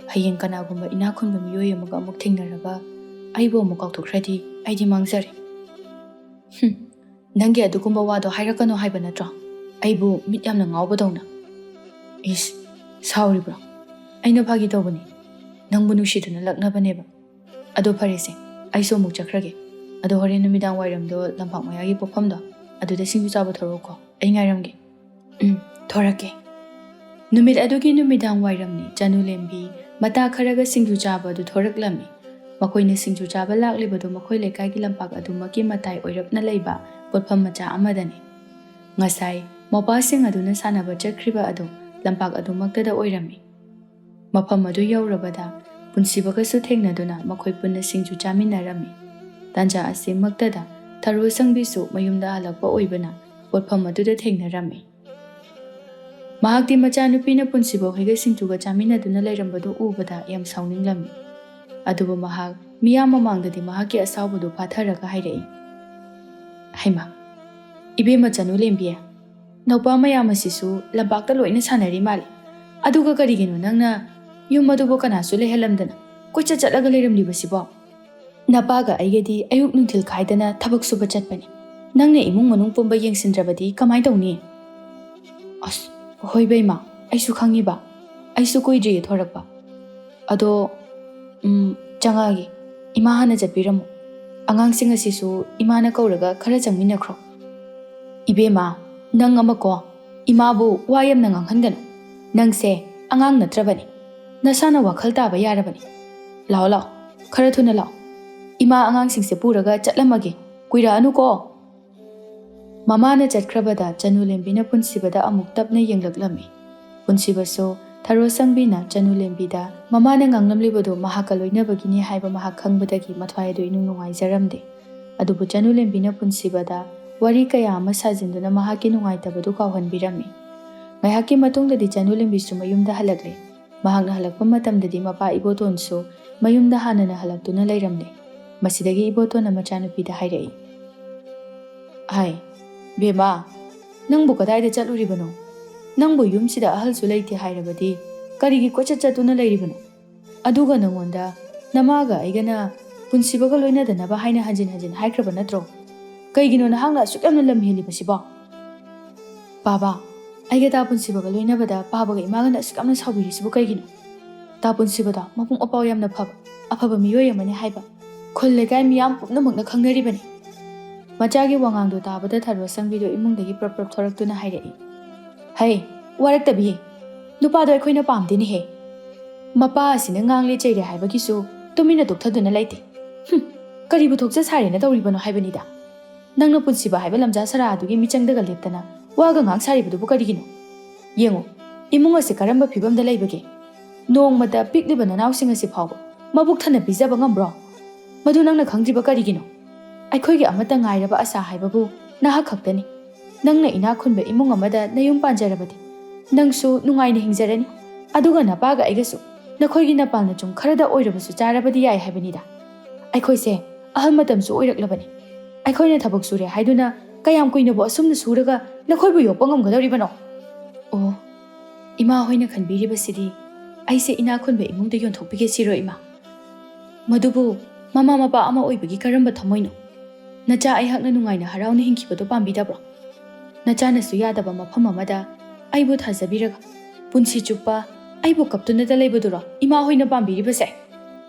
ꯍꯌꯦꯡ ꯀꯅꯥꯒꯨꯝꯕ ꯏꯅꯥꯛ ꯈꯨꯟꯕ ꯃꯤꯑꯣꯏ ꯑꯃꯒ ꯑꯃꯨꯛ ꯊꯦꯡꯅꯔꯒ ꯑꯩꯕꯨ ꯑꯃꯨꯛ ꯀꯥꯎꯊꯣꯛꯈ꯭ꯔꯗꯤ ꯑꯩꯗꯤ ꯃꯥꯡꯖꯔꯦ꯫ ꯍꯨꯝ, ꯅꯪꯒꯤ ꯑꯗꯨꯒꯨꯝꯕ ꯋꯥꯗꯣ ꯍꯥꯏꯔꯛꯀꯅꯨ ꯍꯥꯏꯕ ꯅꯠꯇ꯭ꯔꯣ? ꯑꯩꯕꯨ ꯃꯤꯠ ꯌꯥꯝꯅ ꯉꯥꯎꯕꯗꯧꯅ꯫ ꯏꯁ, ꯁꯥꯎꯔꯤꯕ꯭ꯔꯣ? ꯑꯩꯅ ꯐꯥꯒꯤ ꯇꯧꯕꯅꯤ꯫ ꯅꯪꯕꯨ ꯅꯨꯡꯁꯤꯗꯨꯅ ꯂꯛꯅꯕꯅꯦꯕ꯫ ꯑꯗꯣ ꯐꯔꯦꯁꯦ, ꯑꯩꯁꯨ ꯑꯃꯨꯛ ꯆꯠꯈ꯭ꯔꯒꯦ꯫ ꯑꯗꯣ ꯍꯣꯔꯦꯟ ꯅꯨꯃꯤꯗꯥꯡ ꯋꯥꯏꯔꯝꯗꯣ ꯂꯝꯄꯥꯛ ꯃꯌꯥꯒꯤ ꯄꯣꯠꯐꯝꯗꯣ ꯑꯗꯨꯗ ꯁꯤꯡꯖꯨ ꯆꯥꯕ ꯊꯣꯔꯛꯎꯀꯣ꯫ ꯑꯩ ꯉꯥꯏꯔꯝꯒꯦ꯫ ꯎꯝ, ꯊꯣꯔꯛꯀꯦ꯫ ꯅꯨꯃꯤꯠ ꯑꯗꯨꯒꯤ ꯅꯨꯃꯤꯗꯥꯡ ꯋꯥꯏꯔꯝꯅꯤ꯫ ꯆꯅꯨꯂꯦꯝꯕꯤ ꯃꯇꯥ ꯈꯔꯒ ꯁꯤꯡꯖꯨ ꯆꯥꯕ ꯑꯗꯨ ꯊꯣꯔꯛꯂꯝꯃꯤ꯫ ꯃꯈꯣꯏꯅ ꯁꯤꯡꯖꯨ ꯆꯥꯕ ꯂꯥꯛꯂꯤꯕꯗꯨ ꯃꯈꯣꯏ ꯂꯩꯀꯥꯏꯒꯤ ꯂꯝꯄꯥꯛ ꯑꯗꯨꯃꯛꯀꯤ ꯃꯇꯥꯏ ꯑꯣꯏꯔꯞꯅ ꯂꯩꯕ ꯄꯣꯠꯐꯝ ꯃꯆꯥ ꯑꯃꯗꯅꯤ꯫ ꯉꯁꯥꯏ ꯃꯣꯄꯥꯁꯤꯡ ꯑꯗꯨꯅ ꯁꯥꯟꯅꯕ ꯆꯠꯈ꯭ꯔꯤꯕ ꯑꯗꯨ ꯂꯝꯄꯥꯛ ꯑꯗꯨꯃꯛꯇꯗ ꯑꯣꯏꯔꯝꯃꯤ꯫ ꯃꯐꯝ ꯑꯗꯨ ꯌꯧꯔꯕꯗ ꯄꯨꯟꯁꯤꯕꯒꯁꯨ ꯊꯦꯡꯅꯗꯨꯅ ꯃꯈꯣꯏ ꯄꯨꯟꯅ ꯁꯤꯡꯖꯨ ꯆꯥꯃꯤꯟꯅꯔꯝꯃꯤ꯫ ꯇꯥꯟꯖꯥ ꯑꯁꯤꯃꯛꯇꯗ ꯊꯔꯣ ꯁꯪꯕꯤꯁꯨ ꯃꯌꯨꯝꯗ ꯍꯜꯂꯛꯄ ꯑꯣꯏꯕꯅ ꯄꯣꯠꯐꯝ ꯑꯗꯨꯗ ꯊꯦꯡꯅꯔꯝꯃꯤ꯫ ꯃꯍꯥꯛꯇꯤ ꯃꯆꯥꯅꯨꯄꯤꯅ ꯄꯨꯟꯁꯤꯕ ꯍꯣꯏꯒ ꯁꯤꯡꯖꯨꯒ ꯆꯥꯃꯤꯟꯅꯗꯨꯅ ꯂꯩꯔꯝꯕꯗꯨ ꯎꯕꯗ ꯌꯥꯝ ꯁꯥꯎꯅꯤꯡꯂꯝꯃꯤ꯫ ꯑꯗꯨꯕꯨ ꯃꯍꯥꯛ ꯃꯤꯌꯥꯝ ꯃꯃꯥꯡꯗꯗꯤ ꯃꯍꯥꯛꯀꯤ ꯑꯁꯥꯎꯕꯗꯨ ꯐꯥꯊꯔꯒ ꯍꯥꯏꯔꯛꯏ, "ꯍꯩꯃꯥ, ꯏꯕꯦꯝꯃ ꯆꯅꯨꯂꯦꯝꯕꯤ, ꯅꯧꯄꯥ ꯃꯌꯥꯝ ꯑꯁꯤꯁꯨ ꯂꯝꯄꯥꯛꯇ ꯂꯣꯏꯅ ꯁꯥꯟꯅꯔꯤ ꯃꯥꯜꯂꯤ꯫ ꯑꯗꯨꯒ ꯀꯔꯤꯒꯤꯅꯣ ꯅꯪꯅ ꯌꯨꯝ ꯑꯗꯨꯕꯨ ꯀꯅꯥꯁꯨ ꯂꯩꯍꯜꯂꯝꯗꯅ ꯀꯣꯏꯆꯠ ꯆꯠꯂꯒ ꯂꯩꯔꯝꯂꯤꯕꯁꯤꯕꯣ? ꯅꯄꯥꯒ ꯑꯩꯒꯗꯤ ꯑꯌꯨꯛ ꯅꯨꯡꯊꯤꯜ ꯈꯥꯏꯗꯅ ꯊꯕꯛ ꯁꯨꯕ ꯆꯠꯄꯅꯤ꯫ ꯅꯪꯅ ꯏꯃꯨꯡ ꯃꯅꯨꯡ ꯄꯨꯝꯕ ꯌꯦꯡꯁꯤꯟꯗ꯭ꯔꯕꯗꯤ ꯀꯃꯥꯏ ꯇꯧꯅꯤ?" "ꯑꯁ, ꯍꯣꯏ ꯕꯦꯝꯃ, ꯑꯩꯁꯨ ꯈꯪꯉꯤꯕ꯫ ꯑꯩꯁꯨ ꯀꯨꯏꯗ꯭ꯔꯤꯌꯦ ꯊꯣꯔꯛꯄ꯫ ꯑꯗꯣ, ꯎꯝ, ꯆꯪꯉꯛꯑꯒꯦ꯫ ꯏꯃꯥ ꯍꯥꯟꯅ ꯆꯠꯄꯤꯔꯝꯃꯣ꯫ ꯑꯉꯥꯡꯁꯤꯡ ꯑꯁꯤꯁꯨ ꯏꯃꯥꯅ ꯀꯧꯔꯒ ꯈꯔ ꯆꯪꯃꯤꯟꯅꯈ꯭ꯔꯣ꯫ ꯏꯕꯦꯝꯃ, ꯅꯪ ꯑꯃꯀꯣ, ꯏꯃꯥꯕꯨ ꯋꯥ ꯌꯥꯝꯅ ꯉꯥꯡꯍꯟꯒꯅꯨ꯫ ꯅꯪꯁꯦ ꯑꯉꯥꯡ ꯅꯠꯇ꯭ꯔꯕꯅꯤ꯫ ꯅꯁꯥꯅ ꯋꯥꯈꯜ ꯇꯥꯕ ꯌꯥꯔꯕꯅꯤ꯫ ꯂꯥꯛꯑꯣ, ꯂꯥꯛꯑꯣ, ꯈꯔ ꯊꯨꯅ ꯂꯥꯛꯑꯣ꯫ ꯏꯃꯥ ꯑꯉꯥꯡꯁꯤꯡꯁꯦ ꯄꯨꯔꯒ ꯆꯠꯂꯝꯃꯒꯦ꯫ ꯀꯨꯏꯔꯛꯑꯅꯨꯀꯣ꯫ ꯃꯃꯥꯅ ꯆꯠꯈ꯭ꯔꯕꯗ ꯆꯅꯨꯂꯦꯝꯕꯤꯅ ꯄꯨꯟꯁꯤꯕꯗ ꯑꯃꯨꯛ ꯇꯞꯅ ꯌꯦꯡꯂꯛꯂꯝꯃꯤ꯫ ꯄꯨꯟꯁꯤꯕꯁꯨ ꯊꯔꯣ ꯁꯪꯕꯤꯅ ꯆꯅꯨꯂꯦꯝꯕꯤꯗ ꯃꯃꯥꯅ ꯉꯥꯡꯂꯝꯂꯤꯕꯗꯨ ꯃꯍꯥꯛꯀ ꯂꯣꯏꯅꯕꯒꯤꯅꯤ ꯍꯥꯏꯕ ꯃꯍꯥꯛ ꯈꯪꯕꯗꯒꯤ ꯃꯊ꯭ꯋꯥꯏ ꯑꯗꯨ ꯏꯅꯨꯡ ꯅꯨꯡꯉꯥꯏꯖꯔꯝꯗꯦ꯫ ꯑꯗꯨꯕꯨ ꯆꯅꯨꯂꯦꯝꯕꯤꯅ ꯄꯨꯟꯁꯤꯕꯗ ꯋꯥꯔꯤ ꯀꯌꯥ ꯑꯃ ꯁꯥꯖꯤꯟꯗꯨꯅ ꯃꯍꯥꯛꯀꯤ ꯅꯨꯡꯉꯥꯏꯇꯕꯗꯨ ꯀꯥꯎꯍꯟꯕꯤꯔꯝꯃꯤ꯫ ꯉꯥꯏꯍꯥꯛꯀꯤ ꯃꯇꯨꯡꯗꯗꯤ ꯆꯅꯨꯂꯦꯝꯕꯤꯁꯨ ꯃꯌꯨꯝꯗ ꯍꯜꯂꯛꯂꯦ꯫ ꯃꯍꯥꯛꯅ ꯍꯜꯂꯛꯄ ꯃꯇꯝꯗꯗꯤ ꯃꯄꯥ ꯏꯕꯣꯇꯣꯟꯁꯨ ꯃꯌꯨꯝꯗ ꯍꯥꯟꯅꯅ ꯍꯜꯂꯛꯇꯨꯅ ꯂꯩꯔꯝꯂꯦ꯫ ꯃꯁꯤꯗꯒꯤ ꯏꯕꯣꯇꯣꯟꯅ ꯃꯆꯥꯅꯨꯄꯤꯗ ꯍꯥꯏꯔꯛꯏ, "ꯍꯥꯏ, ꯕꯦꯝꯃ, ꯅꯪꯕꯨ ꯀꯗꯥꯏꯗ ꯆꯠꯂꯨꯔꯤꯕꯅꯣ? ꯅꯪꯕꯨ ꯌꯨꯝꯁꯤꯗ ꯑꯍꯜꯁꯨ ꯂꯩꯇꯦ ꯍꯥꯏꯔꯕꯗꯤ ꯀꯔꯤꯒꯤ ꯀꯣꯏꯆꯠ ꯆꯠꯇꯨꯅ ꯂꯩꯔꯤꯕꯅꯣ? ꯑꯗꯨꯒ ꯅꯉꯣꯟꯗ ꯅꯃꯥꯒ ꯑꯩꯒꯅ ꯄꯨꯟꯁꯤꯕꯒ ꯂꯣꯏꯅꯗꯅꯕ ꯍꯥꯏꯅ ꯍꯟꯖꯤꯟ ꯍꯟꯖꯤꯟ ꯍꯥꯏꯈ꯭ꯔꯕ ꯅꯠꯇ꯭ꯔꯣ? ꯀꯩꯒꯤꯅꯣ ꯅꯍꯥꯛꯅ ꯑꯁꯨꯛ ꯌꯥꯝꯅ ꯂꯝ ꯍꯦꯜꯂꯤꯕꯁꯤꯕꯣ?" "ꯄꯥꯕ, ꯑꯩꯒ ꯇꯥ ꯄꯨꯟꯁꯤꯕꯒ ꯂꯣꯏꯅꯕꯗ ꯄꯥꯕꯒ ꯏꯃꯥꯒꯅ ꯑꯁꯨꯛ ꯌꯥꯝꯅ ꯁꯥꯎꯕꯤꯔꯤꯁꯤꯕꯨ ꯀꯩꯒꯤꯅꯣ? ꯇꯥ ꯄꯨꯟꯁꯤꯕꯗꯣ ꯃꯕꯨꯡ ꯃꯄꯥꯎ ꯌꯥꯝꯅ ꯐꯕ, ꯑꯐꯕ ꯃꯤꯑꯣꯏ ꯑꯃꯅꯤ ꯍꯥꯏꯕ ꯈꯨꯜ ꯂꯩꯀꯥꯏ ꯃꯤꯌꯥꯝ ꯄꯨꯝꯅꯃꯛꯅ ꯈꯪꯅꯔꯤꯕꯅꯤ꯫" ꯃꯆꯥꯒꯤ ꯋꯥꯉꯥꯡꯗꯣ ꯇꯥꯕꯗ ꯊꯔꯣ ꯁꯪꯕꯤꯗꯣ ꯏꯃꯨꯡꯗꯒꯤ ꯄ꯭ꯔꯞ ꯄ꯭ꯔꯞ ꯊꯣꯔꯛꯇꯨꯅ ꯍꯥꯏꯔꯛꯏ, "ꯍꯩ, ꯋꯥꯔꯛꯇꯕꯤ, ꯅꯨꯄꯥꯗꯣ ꯑꯩꯈꯣꯏꯅ ꯄꯥꯝꯗꯦꯅꯦꯍꯦ꯫ ꯃꯄꯥ ꯑꯁꯤꯅ ꯉꯥꯡꯂꯦ ꯆꯩꯔꯦ ꯍꯥꯏꯕꯒꯤꯁꯨ ꯇꯨꯃꯤꯟꯅ ꯇꯣꯛꯊꯗꯨꯅ ꯂꯩꯇꯦ꯫ ꯍꯨꯝ, ꯀꯔꯤꯕꯨ ꯊꯣꯛꯆ ꯁꯥꯔꯦꯅ ꯇꯧꯔꯤꯕꯅꯣ ꯍꯥꯏꯕꯅꯤꯗ꯫ ꯅꯪꯅ ꯄꯨꯟꯁꯤꯕ ꯍꯥꯏꯕ ꯂꯝꯖꯥ ꯁꯔꯥ ꯑꯗꯨꯒꯤ ꯃꯤꯆꯪꯗꯒ ꯂꯦꯞꯇꯅ ꯋꯥꯒ ꯉꯥꯡ ꯁꯥꯔꯤꯕꯗꯨꯕꯨ ꯀꯔꯤꯒꯤꯅꯣ? ꯌꯦꯡꯉꯨ, ꯏꯃꯨꯡ ꯑꯁꯤ ꯀꯔꯝꯕ ꯐꯤꯕꯝꯗ ꯂꯩꯕꯒꯦ? ꯅꯣꯡꯃꯇ ꯄꯤꯛꯂꯤꯕ ꯅꯅꯥꯎꯁꯤꯡ ꯑꯁꯤ ꯐꯥꯎꯕ ꯃꯕꯨꯛ ꯊꯟꯅ ꯄꯤꯖꯕ ꯉꯝꯕ꯭ꯔꯣ? ꯃꯗꯨ ꯅꯪꯅ ꯈꯪꯗ꯭ꯔꯤꯕ ꯀꯔꯤꯒꯤꯅꯣ? ꯑꯩꯈꯣꯏꯒꯤ ꯑꯃꯠꯇ ꯉꯥꯏꯔꯕ ꯑꯁꯥ ꯍꯥꯏꯕꯕꯨ ꯅꯍꯥꯛ ꯈꯛꯇꯅꯤ꯫ ꯅꯪꯅ ꯏꯅꯥꯛ ꯈꯨꯟꯕ ꯏꯃꯨꯡ ꯑꯃꯗ ꯅꯌꯨꯝ ꯄꯥꯟꯖꯔꯕꯗꯤ ꯅꯪꯁꯨ ꯅꯨꯡꯉꯥꯏꯅ ꯍꯤꯡꯖꯔꯅꯤ꯫ ꯑꯗꯨꯒ ꯅꯄꯥꯒ ꯑꯩꯒꯁꯨ ꯅꯈꯣꯏꯒꯤ ꯅꯄꯥꯜ ꯅꯆꯨꯝ ꯈꯔꯗ ꯑꯣꯏꯔꯕꯁꯨ ꯆꯥꯔꯕꯗꯤ ꯌꯥꯏ ꯍꯥꯏꯕꯅꯤꯗ꯫ ꯑꯩꯈꯣꯏꯁꯦ ꯑꯍꯜ ꯃꯇꯝꯁꯨ ꯑꯣꯏꯔꯛꯂꯕꯅꯤ꯫ ꯑꯩꯈꯣꯏꯅ ꯊꯕꯛ ꯁꯨꯔꯦ ꯍꯥꯏꯗꯨꯅ ꯀꯌꯥꯝ ꯀꯨꯏꯅꯕꯨ ꯑꯁꯨꯝꯅ ꯁꯨꯔꯒ ꯅꯈꯣꯏꯕꯨ ꯌꯣꯛꯄ ꯉꯝꯒꯗꯧꯔꯤꯕꯅꯣ?" "ꯑꯣ, ꯏꯃꯥ ꯍꯣꯏꯅ ꯈꯟꯕꯤꯔꯤꯕꯁꯤꯗꯤ ꯑꯩꯁꯦ ꯏꯅꯥꯛ ꯈꯨꯟꯕ ꯏꯃꯨꯡꯗ ꯌꯣꯟꯊꯣꯛꯄꯤꯒꯦ ꯁꯤꯔꯣ, ꯏꯃꯥ? ꯃꯗꯨꯕꯨ ꯃꯃꯥ ꯃꯄꯥ ꯑꯃ ꯑꯣꯏꯕꯒꯤ ꯀꯔꯝꯕ ꯊꯃꯣꯏꯅꯣ? ꯅꯆꯥ ꯑꯩꯍꯥꯛꯅ ꯅꯨꯡꯉꯥꯏꯅ ꯍꯔꯥꯎꯅ ꯍꯤꯡꯈꯤꯕꯗꯣ ꯄꯥꯝꯕꯤꯗꯕ꯭ꯔꯣ? ꯅꯆꯥꯅꯁꯨ ꯌꯥꯗꯕ ꯃꯐꯝ ꯑꯃꯗ ꯑꯩꯕꯨ ꯊꯥꯖꯕꯤꯔꯒ ꯄꯨꯟꯁꯤ ꯆꯨꯞꯄ ꯑꯩꯕꯨ ꯀꯞꯇꯨꯅꯇ ꯂꯩꯕꯗꯨꯔꯣ ꯏꯃꯥ ꯍꯣꯏꯅ ꯄꯥꯝꯕꯤꯔꯤꯕꯁꯦ?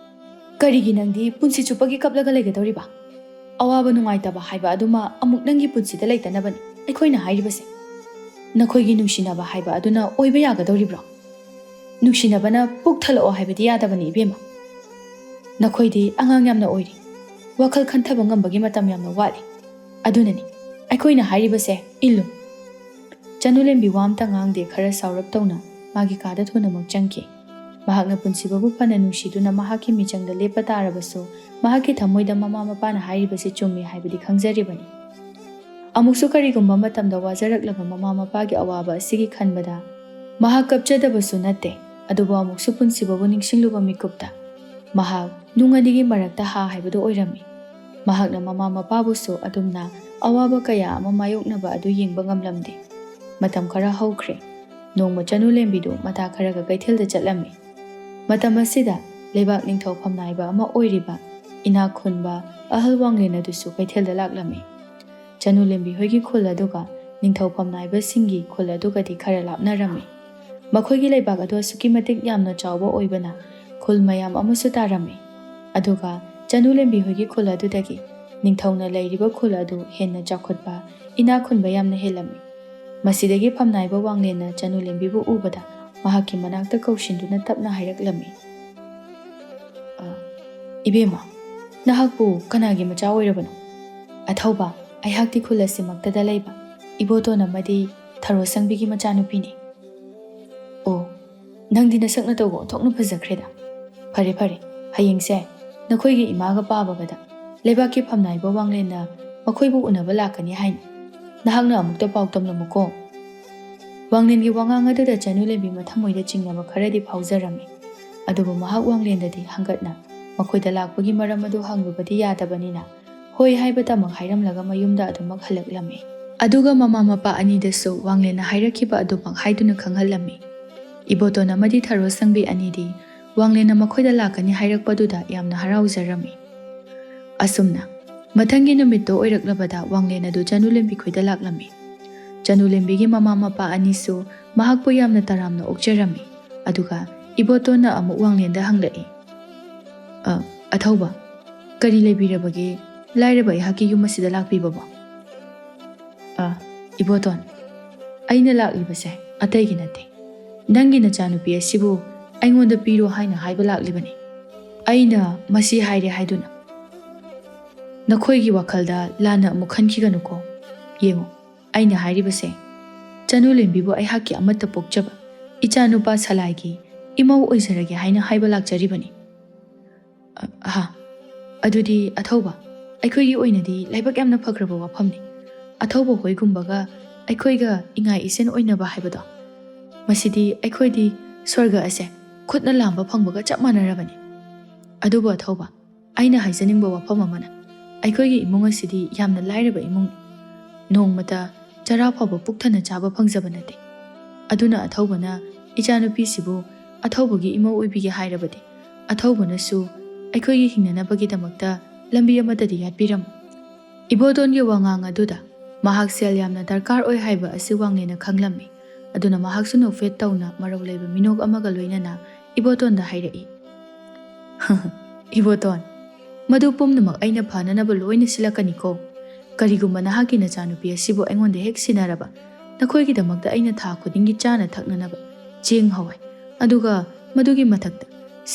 ꯀꯔꯤꯒꯤ ꯅꯪꯗꯤ ꯄꯨꯟꯁꯤ ꯆꯨꯞꯄꯒꯤ ꯀꯞꯂꯒ ꯂꯩꯒꯗꯧꯔꯤꯕ? ꯑꯋꯥꯕ ꯅꯨꯡꯉꯥꯏꯇꯕ ꯍꯥꯏꯕ ꯑꯗꯨꯃ ꯑꯃꯨꯛ ꯅꯪꯒꯤ ꯄꯨꯟꯁꯤꯗ ꯂꯩꯇꯅꯕꯅꯤ ꯑꯩꯈꯣꯏꯅ ꯍꯥꯏꯔꯤꯕꯁꯦ꯫ ꯅꯈꯣꯏꯒꯤ ꯅꯨꯡꯁꯤꯅꯕ ꯍꯥꯏꯕ ꯑꯗꯨꯅ ꯑꯣꯏꯕ ꯌꯥꯒꯗꯧꯔꯤꯕ꯭ꯔꯣ? ꯅꯨꯡꯁꯤꯅꯕꯅ ꯄꯨꯛ ꯊꯜꯂꯛꯑꯣ ꯍꯥꯏꯕꯗꯤ ꯌꯥꯗꯕꯅꯤ ꯏꯕꯦꯝꯃ꯫ ꯅꯈꯣꯏꯗꯤ ꯑꯉꯥꯡ ꯌꯥꯝꯅ ꯑꯣꯏꯔꯤ꯫ ꯋꯥꯈꯜ ꯈꯟꯊꯕ ꯉꯝꯕꯒꯤ ꯃꯇꯝ ꯌꯥꯝꯅ ꯋꯥꯠꯂꯤ꯫ ꯑꯗꯨꯅꯅꯤ ꯑꯩꯈꯣꯏꯅ ꯍꯥꯏꯔꯤꯕꯁꯦ, ꯏꯜꯂꯨ꯫ ꯆꯅꯨꯂꯦꯝꯕꯤ ꯋꯥ ꯑꯝꯇ ꯉꯥꯡꯗꯦ, ꯈꯔ ꯁꯥꯎꯔꯞ ꯇꯧꯅ ꯃꯥꯒꯤ ꯀꯥꯗ ꯊꯨꯅꯃꯛ ꯆꯪꯈꯤ꯫ ꯃꯍꯥꯛꯅ ꯄꯨꯟꯁꯤꯕꯕꯨ ꯐꯅ ꯅꯨꯡꯁꯤꯗꯨꯅ ꯃꯍꯥꯛꯀꯤ ꯃꯤꯆꯪꯗ ꯂꯦꯞꯄ ꯇꯥꯔꯕꯁꯨ, ꯃꯍꯥꯛꯀꯤ ꯊꯃꯣꯏꯗ ꯃꯃꯥ ꯃꯄꯥꯅ ꯍꯥꯏꯔꯤꯕꯁꯤ ꯆꯨꯝꯃꯤ ꯍꯥꯏꯕꯗꯤ ꯈꯪꯖꯔꯤꯕꯅꯤ꯫ ꯑꯃꯨꯛꯁꯨ ꯀꯔꯤꯒꯨꯝꯕ ꯃꯇꯝꯗ ꯋꯥꯖꯔꯛꯂꯕ ꯃꯃꯥ ꯃꯄꯥꯒꯤ ꯑꯋꯥꯕ ꯑꯁꯤꯒꯤ ꯈꯟꯕꯗ ꯃꯍꯥꯛ ꯀꯞꯆꯗꯕꯁꯨ ꯅꯠꯇꯦ, ꯑꯗꯨꯕꯨ ꯑꯃꯨꯛꯁꯨ ꯄꯨꯟꯁꯤꯕꯕꯨ ꯅꯤꯡꯁꯤꯡꯂꯨꯕ ꯃꯤꯀꯨꯞꯇ ꯃꯍꯥꯛ ꯅꯨꯡ ꯑꯅꯤꯒꯤ ꯃꯔꯛꯇ ꯍꯥ ꯍꯥꯏꯕꯗꯨ ꯑꯣꯏꯔꯝꯃꯤ꯫ ꯃꯍꯥꯛꯅ ꯃꯃꯥ ꯃꯄꯥꯕꯨꯁꯨ ꯑꯗꯨꯝꯅ ꯑꯋꯥꯕ ꯀꯌꯥ ꯑꯃ ꯃꯥꯌꯣꯛꯅꯕ ꯑꯗꯨ ꯌꯦꯡꯕ ꯉꯝꯂꯝꯗꯦ꯫ ꯃꯇꯝ ꯈꯔ ꯍꯧꯈ꯭ꯔꯦ꯫ ꯅꯣꯡꯃ ꯆꯅꯨꯂꯦꯝꯕꯤꯗꯨ ꯃꯇꯥ ꯈꯔꯒ ꯀꯩꯊꯦꯜꯗ ꯆꯠꯂꯝꯃꯤ꯫ ꯃꯇꯝ ꯑꯁꯤꯗ ꯂꯩꯕꯥꯛ ꯅꯤꯡꯊꯧ ꯐꯝꯅꯥꯏꯕ ꯑꯃ ꯑꯣꯏꯔꯤꯕ ꯏꯅꯥꯛ ꯈꯨꯟꯕ ꯑꯍꯜ ꯋꯥꯡꯂꯦꯟ ꯑꯗꯨꯁꯨ ꯀꯩꯊꯦꯜꯗ ꯂꯥꯛꯂꯝꯃꯤ꯫ ꯆꯅꯨꯂꯦꯝꯕꯤ ꯍꯣꯏꯒꯤ ꯈꯨꯜ ꯑꯗꯨꯒ ꯅꯤꯡꯊꯧ ꯐꯝꯅꯥꯏꯕꯁꯤꯡꯒꯤ ꯈꯨꯜ ꯑꯗꯨꯒꯗꯤ ꯈꯔ ꯂꯥꯞꯅꯔꯝꯃꯤ꯫ ꯃꯈꯣꯏꯒꯤ ꯂꯩꯕꯥꯛ ꯑꯗꯨ ꯑꯁꯨꯛꯀꯤ ꯃꯇꯤꯛ ꯌꯥꯝꯅ ꯆꯥꯎꯕ ꯑꯣꯏꯕꯅ ꯈꯨꯜ ꯃꯌꯥꯝ ꯑꯃꯁꯨ ꯇꯥꯔꯝꯃꯤ꯫ ꯑꯗꯨꯒ ꯆꯅꯨꯂꯦꯝꯕꯤ ꯍꯣꯏꯒꯤ ꯈꯨꯜ ꯑꯗꯨꯗꯒꯤ ꯅꯤꯡꯊꯧꯅ ꯂꯩꯔꯤꯕ ꯈꯨꯜ ꯑꯗꯨ ꯍꯦꯟꯅ ꯆꯥꯎꯈꯠꯄ, ꯏꯅꯥꯛ ꯈꯨꯟꯕ ꯌꯥꯝꯅ ꯍꯦꯜꯂꯝꯃꯤ꯫ ꯃꯁꯤꯗꯒꯤ ꯐꯝꯅꯥꯏꯕ ꯋꯥꯡꯂꯦꯟꯅ ꯆꯅꯨꯂꯦꯝꯕꯤꯕꯨ ꯎꯕꯗ ꯃꯍꯥꯛꯀꯤ ꯃꯅꯥꯛꯇ ꯀꯧꯁꯤꯟꯗꯨꯅ ꯇꯞꯅ ꯍꯥꯏꯔꯛꯂꯝꯃꯤ, "ꯑ, ꯏꯕꯦꯝꯃ, ꯅꯍꯥꯛꯄꯨ ꯀꯅꯥꯒꯤ ꯃꯆꯥ ꯑꯣꯏꯔꯕꯅꯣ?" "ꯑꯊꯧꯕ, ꯑꯩꯍꯥꯛꯇꯤ ꯈꯨꯜ ꯑꯁꯤꯃꯛꯇꯗ ꯂꯩꯕ ꯏꯕꯣꯇꯣꯟ ꯑꯃꯗꯤ ꯊꯔꯣ ꯁꯪꯕꯤꯒꯤ ꯃꯆꯥꯅꯨꯄꯤꯅꯤ꯫" "ꯑꯣ, ꯅꯪꯗꯤ ꯅꯁꯛ ꯅꯇꯧꯒ ꯑꯣꯟꯊꯣꯛꯅ ꯐꯖꯈ꯭ꯔꯦꯗ꯫ ꯐꯔꯦ ꯐꯔꯦ, ꯍꯌꯦꯡꯁꯦ ꯅꯈꯣꯏꯒꯤ ꯏꯃꯥꯒ ꯄꯥꯕꯒꯗ ꯂꯩꯕꯥꯛꯀꯤ ꯐꯝꯅꯥꯏꯕ ꯋꯥꯡꯂꯦꯟꯅ ꯃꯈꯣꯏꯕꯨ ꯎꯅꯕ ꯂꯥꯛꯀꯅꯤ ꯍꯥꯏꯅ ꯅꯍꯥꯛꯅ ꯑꯃꯨꯛꯇ ꯄꯥꯎ ꯇꯝꯂꯝꯃꯨꯀꯣ꯫" ꯋꯥꯡꯂꯦꯟꯒꯤ ꯋꯥꯉꯥꯡ ꯑꯗꯨꯗ ꯆꯅꯨꯂꯦꯝꯕꯤ ꯃꯊꯃꯣꯏꯗ ꯆꯤꯡꯅꯕ ꯈꯔꯗꯤ ꯐꯥꯎꯖꯔꯝꯃꯤ꯫ ꯑꯗꯨꯕꯨ ꯃꯍꯥꯛ ꯋꯥꯡꯂꯦꯟꯗꯗꯤ ꯍꯪꯒꯠꯅ ꯃꯈꯣꯏꯗ ꯂꯥꯛꯄꯒꯤ ꯃꯔꯝ ꯑꯗꯨ ꯍꯪꯂꯨꯕꯗꯤ ꯌꯥꯗꯕꯅꯤꯅ, ꯍꯣꯏ ꯍꯥꯏꯕꯇꯃꯛ ꯍꯥꯏꯔꯝꯂꯒ ꯃꯌꯨꯝꯗ ꯑꯗꯨꯃꯛ ꯍꯜꯂꯛꯂꯝꯃꯤ꯫ ꯑꯗꯨꯒ ꯃꯃꯥ ꯃꯄꯥ ꯑꯅꯤꯗꯁꯨ ꯋꯥꯡꯂꯦꯟꯅ ꯍꯥꯏꯔꯛꯈꯤꯕ ꯑꯗꯨꯃꯛ ꯍꯥꯏꯗꯨꯅ ꯈꯪꯍꯜꯂꯝꯃꯤ꯫ ꯏꯕꯣꯇꯣꯟ ꯑꯃꯗꯤ ꯊꯔꯣ ꯁꯪꯕꯤ ꯑꯅꯤꯗꯤ ꯋꯥꯡꯂꯦꯟꯅ ꯃꯈꯣꯏꯗ ꯂꯥꯛꯀꯅꯤ ꯍꯥꯏꯔꯛꯄꯗꯨꯗ ꯌꯥꯝꯅ ꯍꯔꯥꯎꯖꯔꯝꯃꯤ꯫ ꯑꯁꯨꯝꯅ ꯃꯊꯪꯒꯤ ꯅꯨꯃꯤꯠꯇꯣ ꯑꯣꯏꯔꯛꯂꯕꯗ ꯋꯥꯡꯂꯦꯟ ꯑꯗꯨ ꯆꯅꯨꯂꯦꯝꯕꯤ ꯈꯣꯏꯗ ꯂꯥꯛꯂꯝꯃꯤ꯫ ꯆꯅꯨꯂꯦꯝꯕꯤꯒꯤ ꯃꯃꯥ ꯃꯄꯥ ꯑꯅꯤꯁꯨ ꯃꯍꯥꯛꯄꯨ ꯌꯥꯝꯅ ꯇꯔꯥꯝꯅ ꯑꯣꯛꯆꯔꯝꯃꯤ꯫ ꯑꯗꯨꯒ ꯏꯕꯣꯇꯣꯟꯅ ꯑꯃꯨꯛ ꯋꯥꯡꯂꯦꯟꯗ ꯍꯪꯂꯛꯏ, "ꯑ, ꯑꯊꯧꯕ, ꯀꯔꯤ ꯂꯩꯕꯤꯔꯕꯒꯦ ꯂꯥꯏꯔꯕ ꯑꯩꯍꯥꯛꯀꯤ ꯌꯨꯝ ꯑꯁꯤꯗ ꯂꯥꯛꯄꯤꯕꯕꯣ?" "ꯑ, ꯏꯕꯣꯇꯣꯟ, ꯑꯩꯅ ꯂꯥꯛꯂꯤꯕꯁꯦ ꯑꯇꯩꯒꯤ ꯅꯠꯇꯦ꯫ ꯅꯪꯒꯤ ꯅꯆꯥꯅꯨꯄꯤ ꯑꯁꯤꯕꯨ ꯑꯩꯉꯣꯟꯗ ꯄꯤꯔꯣ ꯍꯥꯏꯅ ꯍꯥꯏꯕ ꯂꯥꯛꯂꯤꯕꯅꯤ꯫ ꯑꯩꯅ ꯃꯁꯤ ꯍꯥꯏꯔꯦ ꯍꯥꯏꯗꯨꯅ ꯅꯈꯣꯏꯒꯤ ꯋꯥꯈꯜꯗ ꯂꯥꯟꯅ ꯑꯃꯨꯛ ꯈꯟꯈꯤꯒꯅꯨꯀꯣ꯫ ꯌꯦꯡꯉꯨ, ꯑꯩꯅ ꯍꯥꯏꯔꯤꯕꯁꯦ ꯆꯅꯨ ꯂꯦꯝꯕꯤꯕꯨ ꯑꯩꯍꯥꯛꯀꯤ ꯑꯃꯠꯇ ꯄꯣꯛꯆꯕ ꯏꯆꯥꯅꯨꯄꯥ ꯁꯂꯥꯏꯒꯤ ꯏꯃꯧ ꯑꯣꯏꯖꯔꯒꯦ ꯍꯥꯏꯅ ꯍꯥꯏꯕ ꯂꯥꯛꯆꯔꯤꯕꯅꯤ꯫" "ꯑ-, ꯑꯍꯥ, ꯑꯗꯨꯗꯤ ꯑꯊꯧꯕ, ꯑꯩꯈꯣꯏꯒꯤ ꯑꯣꯏꯅꯗꯤ ꯂꯥꯏꯕꯛ ꯌꯥꯝꯅ ꯐꯈ꯭ꯔꯕ ꯋꯥꯐꯝꯅꯤ꯫ ꯑꯊꯧꯕ ꯍꯣꯏꯒꯨꯝꯕꯒ ꯑꯩꯈꯣꯏꯒ ꯏꯉꯥ ꯏꯁꯦꯟ ꯑꯣꯏꯅꯕ ꯍꯥꯏꯕꯗꯣ, ꯃꯁꯤꯗꯤ ꯑꯩꯈꯣꯏꯗꯤ ꯁ꯭ꯋꯔꯒ ꯑꯁꯦ ꯈꯨꯠꯅ ꯂꯥꯝꯕ ꯐꯪꯕꯒ ꯆꯞ ꯃꯥꯟꯅꯔꯕꯅꯤ꯫ ꯑꯗꯨꯕꯨ ꯑꯊꯧꯕ, ꯑꯩꯅ ꯍꯥꯏꯖꯅꯤꯡꯕ ꯋꯥꯐꯝ ꯑꯃꯅ, ꯑꯩꯈꯣꯏꯒꯤ ꯏꯃꯨꯡ ꯑꯁꯤꯗꯤ ꯌꯥꯝꯅ ꯂꯥꯏꯔꯕ ꯏꯃꯨꯡꯅꯤ꯫ ꯅꯣꯡꯃꯇ ꯆꯔꯥ ꯐꯥꯎꯕ ꯄꯨꯛ ꯊꯟꯅ ꯆꯥꯕ ꯐꯪꯖꯕ ꯅꯠꯇꯦ꯫ ꯑꯗꯨꯅ ꯑꯊꯧꯕꯅ ꯏꯆꯥꯅꯨꯄꯤꯁꯤꯕꯨ ꯑꯊꯧꯕꯒꯤ ꯏꯃꯧ ꯑꯣꯏꯕꯤꯒꯦ ꯍꯥꯏꯔꯕꯗꯤ, ꯑꯊꯧꯕꯅꯁꯨ ꯑꯩꯈꯣꯏꯒꯤ ꯍꯤꯡꯅꯅꯕꯒꯤꯗꯃꯛꯇ ꯂꯝꯕꯤ ꯑꯃꯠꯇꯗꯤ ꯌꯥꯠꯄꯤꯔꯝꯃꯨ꯫" ꯏꯕꯣꯇꯣꯟꯒꯤ ꯋꯥꯉꯥꯡ ꯑꯗꯨꯗ ꯃꯍꯥꯛ ꯁꯦꯜ ꯌꯥꯝꯅ ꯗꯔꯀꯥꯔ ꯑꯣꯏ ꯍꯥꯏꯕ ꯑꯁꯤ ꯋꯥꯡꯂꯦꯟꯅ ꯈꯪꯂꯝꯃꯤ꯫ ꯑꯗꯨꯅ ꯃꯍꯥꯛꯁꯨ ꯅꯣꯛꯐꯦꯠ ꯇꯧꯅ ꯃꯔꯧ ꯂꯩꯕ ꯃꯤꯅꯣꯛ ꯑꯃꯒ ꯂꯣꯏꯅꯅ ꯏꯕꯣꯇꯣꯟꯗ ꯍꯥꯏꯔꯛꯏ, "ꯏꯕꯣꯇꯣꯟ, ꯃꯗꯨ ꯄꯨꯝꯅꯃꯛ ꯑꯩꯅ ꯐꯅꯅꯕ ꯂꯣꯏꯅ ꯁꯤꯜꯂꯛꯀꯅꯤꯀꯣ꯫ ꯀꯔꯤꯒꯨꯝꯕ ꯅꯍꯥꯛꯀꯤ ꯅꯆꯥꯅꯨꯄꯤ ꯑꯁꯤꯕꯨ ꯑꯩꯉꯣꯟꯗ ꯍꯦꯛ ꯁꯤꯟꯅꯔꯕ, ꯅꯈꯣꯏꯒꯤꯗꯃꯛꯇ ꯑꯩꯅ ꯊꯥ ꯈꯨꯗꯤꯡꯒꯤ ꯆꯥꯅ ꯊꯛꯅꯅꯕ ꯆꯦꯡ, ꯍꯋꯥꯏ, ꯑꯗꯨꯒ ꯃꯗꯨꯒꯤ ꯃꯊꯛꯇ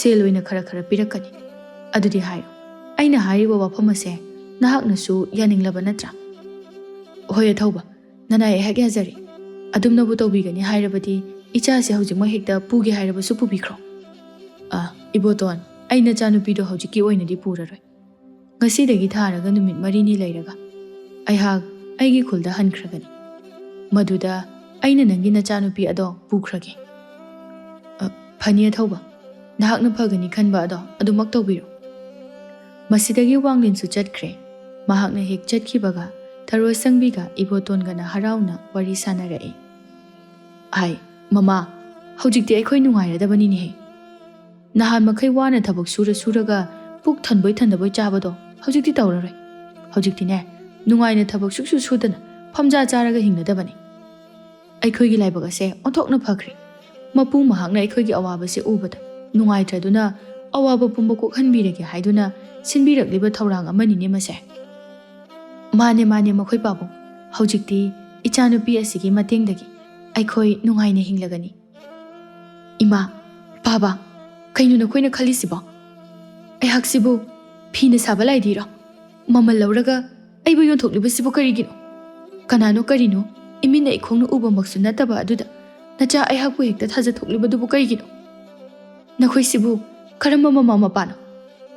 ꯁꯦꯜ ꯑꯣꯏꯅ ꯈꯔ ꯈꯔ ꯄꯤꯔꯛꯀꯅꯤ꯫ ꯑꯗꯨꯗꯤ ꯍꯥꯏꯌꯨ, ꯑꯩꯅ ꯍꯥꯏꯔꯤꯕ ꯋꯥꯐꯝ ꯑꯁꯦ ꯅꯍꯥꯛꯅꯁꯨ ꯌꯥꯅꯤꯡꯂꯕ ꯅꯠꯇ꯭ꯔꯥ?" "ꯍꯣꯏ ꯑꯊꯧꯕ, ꯅꯅꯥꯏ ꯑꯩꯍꯥꯛ ꯌꯥꯖꯔꯦ꯫ ꯑꯗꯨꯝꯅꯕꯨ ꯇꯧꯕꯤꯒꯅꯤ ꯍꯥꯏꯔꯕꯗꯤ ꯏꯆꯥꯁꯦ ꯍꯧꯖꯤꯛꯃꯛ ꯍꯦꯛꯇ ꯄꯨꯒꯦ ꯍꯥꯏꯔꯕꯁꯨ ꯄꯨꯕꯤꯈ꯭ꯔꯣ꯫" "ꯑ, ꯏꯕꯣꯇꯣꯟ, ꯑꯩ ꯅꯆꯥꯅꯨꯄꯤꯗꯣ ꯍꯧꯖꯤꯛꯀꯤ ꯑꯣꯏꯅꯗꯤ ꯄꯨꯔꯔꯣꯏ꯫ ꯉꯁꯤꯗꯒꯤ ꯊꯥꯔꯒ ꯅꯨꯃꯤꯠ ꯃꯔꯤꯅꯤ ꯂꯩꯔꯒ ꯑꯩꯍꯥꯛ ꯑꯩꯒꯤ ꯈꯨꯜꯗ ꯍꯟꯈ꯭ꯔꯒꯅꯤ꯫ ꯃꯗꯨꯗ ꯑꯩꯅ ꯅꯪꯒꯤ ꯅꯆꯥꯅꯨꯄꯤ ꯑꯗꯣ ꯄꯨꯈ꯭ꯔꯒꯦ꯫" "ꯑ, ꯐꯅꯤ ꯑꯊꯧꯕ, ꯅꯍꯥꯛꯅ ꯐꯒꯅꯤ ꯈꯟꯕ ꯑꯗꯣ ꯑꯗꯨꯃꯛ ꯇꯧꯕꯤꯔꯣ꯫" ꯃꯁꯤꯗꯒꯤ ꯋꯥꯡꯂꯦꯟꯁꯨ ꯆꯠꯈ꯭ꯔꯦ꯫ ꯃꯍꯥꯛꯅ ꯍꯦꯛ ꯆꯠꯈꯤꯕꯒ ꯊꯔꯣ ꯁꯪꯕꯤꯒ ꯏꯕꯣꯇꯣꯟꯒꯅ ꯍꯔꯥꯎꯅ ꯋꯥꯔꯤ ꯁꯥꯟꯅꯔꯛꯏ꯫ "ꯍꯥꯏ, ꯃꯃꯥ, ꯍꯧꯖꯤꯛꯇꯤ ꯑꯩꯈꯣꯏ ꯅꯨꯡꯉꯥꯏꯔꯗꯕꯅꯤꯅꯦꯍꯦ꯫ ꯅꯍꯥꯟ ꯃꯈꯩ ꯋꯥꯅ ꯊꯕꯛ ꯁꯨꯔ ꯁꯨꯔꯒ ꯄꯨꯛ ꯊꯟꯕꯣꯏ ꯊꯟꯗꯕꯣꯏ ꯆꯥꯕꯗꯣ ꯍꯧꯖꯤꯛꯇꯤ ꯇꯧꯔꯔꯣꯏ꯫ ꯍꯧꯖꯤꯛꯇꯤꯅꯦ, ꯅꯨꯡꯉꯥꯏꯅ ꯊꯕꯛ ꯁꯨꯛꯁꯨ ꯁꯨꯗꯅ ꯐꯝꯖꯥ ꯆꯥꯔꯒ ꯍꯤꯡꯒꯗꯕꯅꯤ꯫ ꯑꯩꯈꯣꯏꯒꯤ ꯂꯥꯏꯕꯛ ꯑꯁꯦ ꯑꯣꯟꯊꯣꯛꯅ ꯐꯈ꯭ꯔꯦ꯫ ꯃꯄꯨ ꯃꯍꯥꯛꯅ ꯑꯩꯈꯣꯏꯒꯤ ꯑꯋꯥꯕꯁꯦ ꯎꯕꯗ ꯅꯨꯡꯉꯥꯏꯇ꯭ꯔꯗꯨꯅ ꯑꯋꯥꯕ ꯄꯨꯝꯕ ꯀꯣꯛꯍꯟꯕꯤꯔꯒꯦ ꯍꯥꯏꯗꯨꯅ ꯁꯤꯟꯕꯤꯔꯛꯂꯤꯕ ꯊꯧꯔꯥꯡ ꯑꯃꯅꯤꯅꯦ ꯃꯁꯦ꯫ ꯃꯥꯅꯦ, ꯃꯥꯅꯦ, ꯃꯈꯣꯏ ꯄꯥꯕꯨꯡ꯫ ꯍꯧꯖꯤꯛꯇꯤ ꯏꯆꯥꯅꯨꯄꯤ ꯑꯁꯤꯒꯤ ꯃꯇꯦꯡꯗꯒꯤ ꯑꯩꯈꯣꯏ ꯅꯨꯡꯉꯥꯏꯅ ꯍꯤꯡꯂꯒꯅꯤ꯫ ꯏꯃꯥ, ꯄꯥꯕ, ꯀꯩꯅꯣ ꯅꯈꯣꯏꯅ ꯈꯜꯂꯤꯁꯤꯕꯣ? ꯑꯩꯍꯥꯛꯁꯤꯕꯨ ꯐꯤꯅ ꯁꯥꯕ ꯂꯥꯏꯗꯤꯔꯣ? ꯃꯃꯜ ꯂꯧꯔꯒ ꯑꯩꯕꯨ ꯌꯣꯟꯊꯣꯛꯂꯤꯕꯁꯤꯕꯨ ꯀꯔꯤꯒꯤꯅꯣ? ꯀꯅꯥꯅꯣ ꯀꯔꯤꯅꯣ ꯏꯃꯤꯠꯅ ꯏꯈꯣꯡꯅ ꯎꯕꯃꯛꯁꯨ ꯅꯠꯇꯕ ꯑꯗꯨꯗ ꯅꯆꯥ ꯑꯩꯍꯥꯛꯄꯨ ꯍꯦꯛꯇ ꯊꯥꯖꯊꯣꯛꯂꯤꯕꯗꯨꯕꯨ ꯀꯔꯤꯒꯤꯅꯣ? ꯅꯈꯣꯏꯁꯤꯕꯨ ꯀꯔꯝꯕ ꯃꯃꯥ ꯃꯄꯥꯅꯣ?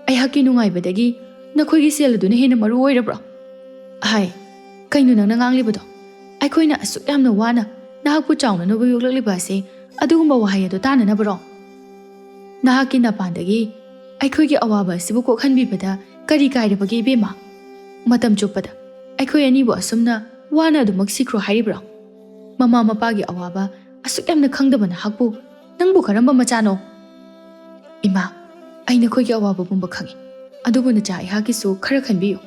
ꯑꯩꯍꯥꯛꯀꯤ ꯅꯨꯡꯉꯥꯏꯕꯗꯒꯤ ꯅꯈꯣꯏꯒꯤ ꯁꯦꯜ ꯑꯗꯨꯅ ꯍꯦꯟꯅ ꯃꯔꯨ ꯑꯣꯏꯔꯕ꯭ꯔꯣ? ꯍꯥꯏ, ꯀꯩꯅꯣ ꯅꯪꯅ ꯉꯥꯡꯂꯤꯕꯗꯣ? ꯑꯩꯈꯣꯏꯅ ꯑꯁꯨꯛ ꯌꯥꯝꯅ ꯋꯥꯅ ꯅꯍꯥꯛꯄꯨ ꯆꯥꯎꯅꯅꯕ ꯌꯣꯛꯂꯛꯂꯤꯕ ꯑꯁꯤ ꯑꯗꯨꯒꯨꯝꯕ ꯋꯥꯍꯩ ꯑꯗꯨ ꯇꯥꯅꯅꯕꯔꯣ? ꯅꯍꯥꯛꯀꯤ ꯅꯄꯥꯟꯗꯒꯤ ꯑꯩꯈꯣꯏꯒꯤ ꯑꯋꯥꯕ ꯑꯁꯤꯕꯨ ꯀꯣꯛꯍꯟꯕꯤꯕꯗ ꯀꯔꯤ ꯀꯥꯏꯔꯕꯒꯦ, ꯏꯕꯦꯝꯃ? ꯃꯇꯝ ꯆꯨꯞꯄꯗ ꯑꯩꯈꯣꯏ ꯑꯅꯤꯕꯨ ꯑꯁꯨꯝꯅ ꯋꯥꯅ ꯑꯗꯨꯃꯛ ꯁꯤꯈ꯭ꯔꯣ ꯍꯥꯏꯔꯤꯕ꯭ꯔꯣ? ꯃꯃꯥ ꯃꯄꯥꯒꯤ ꯑꯋꯥꯕ ꯑꯁꯨꯛ ꯌꯥꯝꯅ ꯈꯪꯗꯕ ꯅꯍꯥꯛꯄꯨ ꯅꯪꯕꯨ ꯀꯔꯝꯕ ꯃꯆꯥꯅꯣ? ꯏꯃꯥ, ꯑꯩ ꯅꯈꯣꯏꯒꯤ ꯑꯋꯥꯕ ꯄꯨꯝꯕ ꯈꯪꯏ, ꯑꯗꯨꯕꯨ ꯅꯆꯥ ꯑꯩꯍꯥꯛꯀꯤꯁꯨ ꯈꯔ ꯈꯟꯕꯤꯌꯨ꯫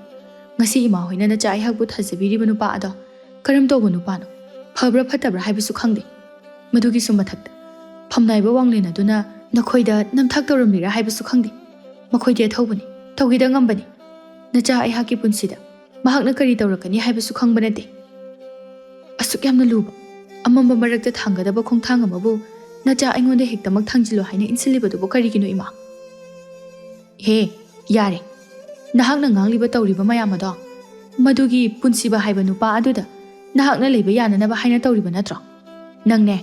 ꯉꯁꯤ ꯏꯃꯥ ꯍꯣꯏꯅ ꯅꯆꯥ ꯑꯩꯍꯥꯛꯄꯨ ꯊꯥꯖꯕꯤꯔꯤꯕ ꯅꯨꯄꯥ ꯑꯗꯣ ꯀꯔꯝ ꯇꯧꯕ ꯅꯨꯄꯥꯅꯣ? ꯐꯕ꯭ꯔꯥ ꯐꯠꯇꯕ꯭ꯔꯥ ꯍꯥꯏꯕꯁꯨ ꯈꯪꯗꯦ꯫ ꯃꯗꯨꯒꯤꯁꯨ ꯃꯊꯛꯇ ꯐꯝꯅꯥꯏꯕ ꯋꯥꯡꯂꯦꯟ ꯑꯗꯨꯅ ꯅꯈꯣꯏꯗ ꯅꯝꯊꯥꯛ ꯇꯧꯔꯝꯂꯤꯔꯥ ꯍꯥꯏꯕꯁꯨ ꯈꯪꯗꯦ꯫ ꯃꯈꯣꯏꯗꯤ ꯑꯊꯧꯕꯅꯤ, ꯇꯧꯒꯦꯗ ꯉꯝꯕꯅꯤ꯫ ꯅꯆꯥ ꯑꯩꯍꯥꯛꯀꯤ ꯄꯨꯟꯁꯤꯗ ꯃꯍꯥꯛꯅ ꯀꯔꯤ ꯇꯧꯔꯛꯀꯅꯤ ꯍꯥꯏꯕꯁꯨ ꯈꯪꯕ ꯅꯠꯇꯦ꯫ ꯑꯁꯨꯛ ꯌꯥꯝꯅ ꯂꯨꯕ, ꯑꯃꯝꯕ ꯃꯔꯛꯇ ꯊꯥꯡꯒꯗꯕ ꯈꯣꯡꯊꯥꯡ ꯑꯃꯕꯨ ꯅꯆꯥ ꯑꯩꯉꯣꯟꯗ ꯍꯦꯛꯇꯃꯛ ꯊꯥꯡꯖꯤꯜꯂꯣ ꯍꯥꯏꯅ ꯏꯟꯁꯤꯜꯂꯤꯕꯗꯨꯕꯨ ꯀꯔꯤꯒꯤꯅꯣ, ꯏꯃꯥ? ꯍꯦ, ꯌꯥꯔꯦ꯫ ꯅꯍꯥꯛꯅ ꯉꯥꯡꯂꯤꯕ ꯇꯧꯔꯤꯕ ꯃꯌꯥꯝ ꯑꯗꯣ ꯃꯗꯨꯒꯤ ꯄꯨꯟꯁꯤꯕ ꯍꯥꯏꯕ ꯅꯨꯄꯥ ꯑꯗꯨꯗ ꯅꯍꯥꯛꯅ ꯂꯩꯕ ꯌꯥꯅꯅꯕ ꯍꯥꯏꯅ ꯇꯧꯔꯤꯕ ꯅꯠꯇ꯭ꯔꯣ? ꯅꯪꯅꯦ,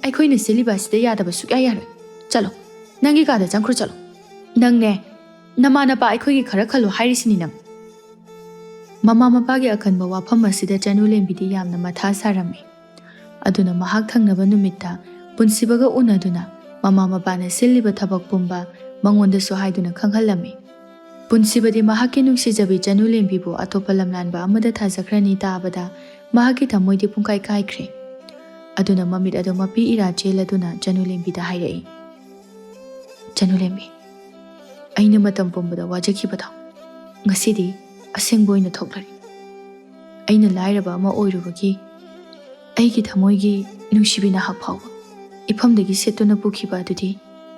ꯑꯩꯈꯣꯏꯅ ꯁꯤꯜꯂꯤꯕ ꯑꯁꯤꯗ ꯌꯥꯗꯕ ꯁꯨꯛꯌꯥ ꯌꯥꯔꯣꯏ꯫ ꯆꯠꯂꯣ, ꯅꯪꯒꯤ ꯀꯥꯗ ꯆꯪꯈ꯭ꯔꯣ, ꯆꯠꯂꯣ꯫ ꯅꯪꯅꯦ, ꯅꯃꯥ ꯅꯄꯥ ꯑꯩꯈꯣꯏꯒꯤ ꯈꯔ ꯈꯜꯂꯣ ꯍꯥꯏꯔꯤꯁꯤꯅꯤ ꯅꯪ꯫ ꯃꯃꯥ ꯃꯄꯥꯒꯤ ꯑꯀꯟꯕ ꯋꯥꯐꯝ ꯑꯁꯤꯗ ꯆꯅꯨ ꯂꯦꯝꯕꯤꯗꯤ ꯌꯥꯝꯅ ꯃꯊꯥ ꯁꯥꯔꯝꯃꯤ꯫ ꯑꯗꯨꯅ ꯃꯍꯥꯛ ꯊꯪꯅꯕ ꯅꯨꯃꯤꯠꯇ ꯄꯨꯟꯁꯤꯕꯒ ꯎꯅꯗꯨꯅ ꯃꯃꯥ ꯃꯄꯥꯅ ꯁꯤꯜꯂꯤꯕ ꯊꯕꯛ ꯄꯨꯝꯕ ꯃꯉꯣꯟꯗꯁꯨ ꯍꯥꯏꯗꯨꯅ ꯈꯪꯍꯜꯂꯝꯃꯤ꯫ ꯄꯨꯟꯁꯤꯕꯗꯤ ꯃꯍꯥꯛꯀꯤ ꯅꯨꯡꯁꯤꯖꯕꯤ ꯆꯅꯨ ꯂꯦꯝꯕꯤꯕꯨ ꯑꯇꯣꯞꯄ ꯂꯝꯂꯥꯟꯕ ꯑꯃꯗ ꯊꯥꯖꯈ꯭ꯔꯅꯤ ꯇꯥꯕꯗ ꯃꯍꯥꯛꯀꯤ ꯊꯃꯣꯏꯗꯤ ꯄꯨꯡꯀꯥꯏ ꯀꯥꯏꯈ꯭ꯔꯦ꯫ ꯑꯗꯨꯅ ꯃꯃꯤꯠ ꯑꯗꯨ ꯃꯄꯤ ꯏꯔꯥ ꯆꯦꯜꯂꯗꯨꯅ ꯆꯅꯨ ꯂꯦꯝꯕꯤꯗ ꯍꯥꯏꯔꯛꯏ, "ꯆꯅꯨ ꯂꯦꯝꯕꯤ, ꯑꯩꯅ ꯃꯇꯝ ꯄꯨꯝꯕꯗ ꯋꯥꯖꯈꯤꯕꯗꯣ ꯉꯁꯤꯗꯤ ꯑꯁꯦꯡꯕ ꯑꯣꯏꯅ ꯊꯣꯛꯂꯔꯦ꯫ ꯑꯩꯅ ꯂꯥꯏꯔꯕ ꯑꯃ ꯑꯣꯏꯔꯨꯕꯒꯤ ꯑꯩꯒꯤ ꯊꯃꯣꯏꯒꯤ ꯅꯨꯡꯁꯤꯕꯤ ꯅꯍꯥꯛ ꯐꯥꯎꯕ ꯏꯐꯝꯗꯒꯤ ꯁꯦꯠꯇꯨꯅ ꯄꯨꯈꯤꯕ ꯑꯗꯨꯗꯤ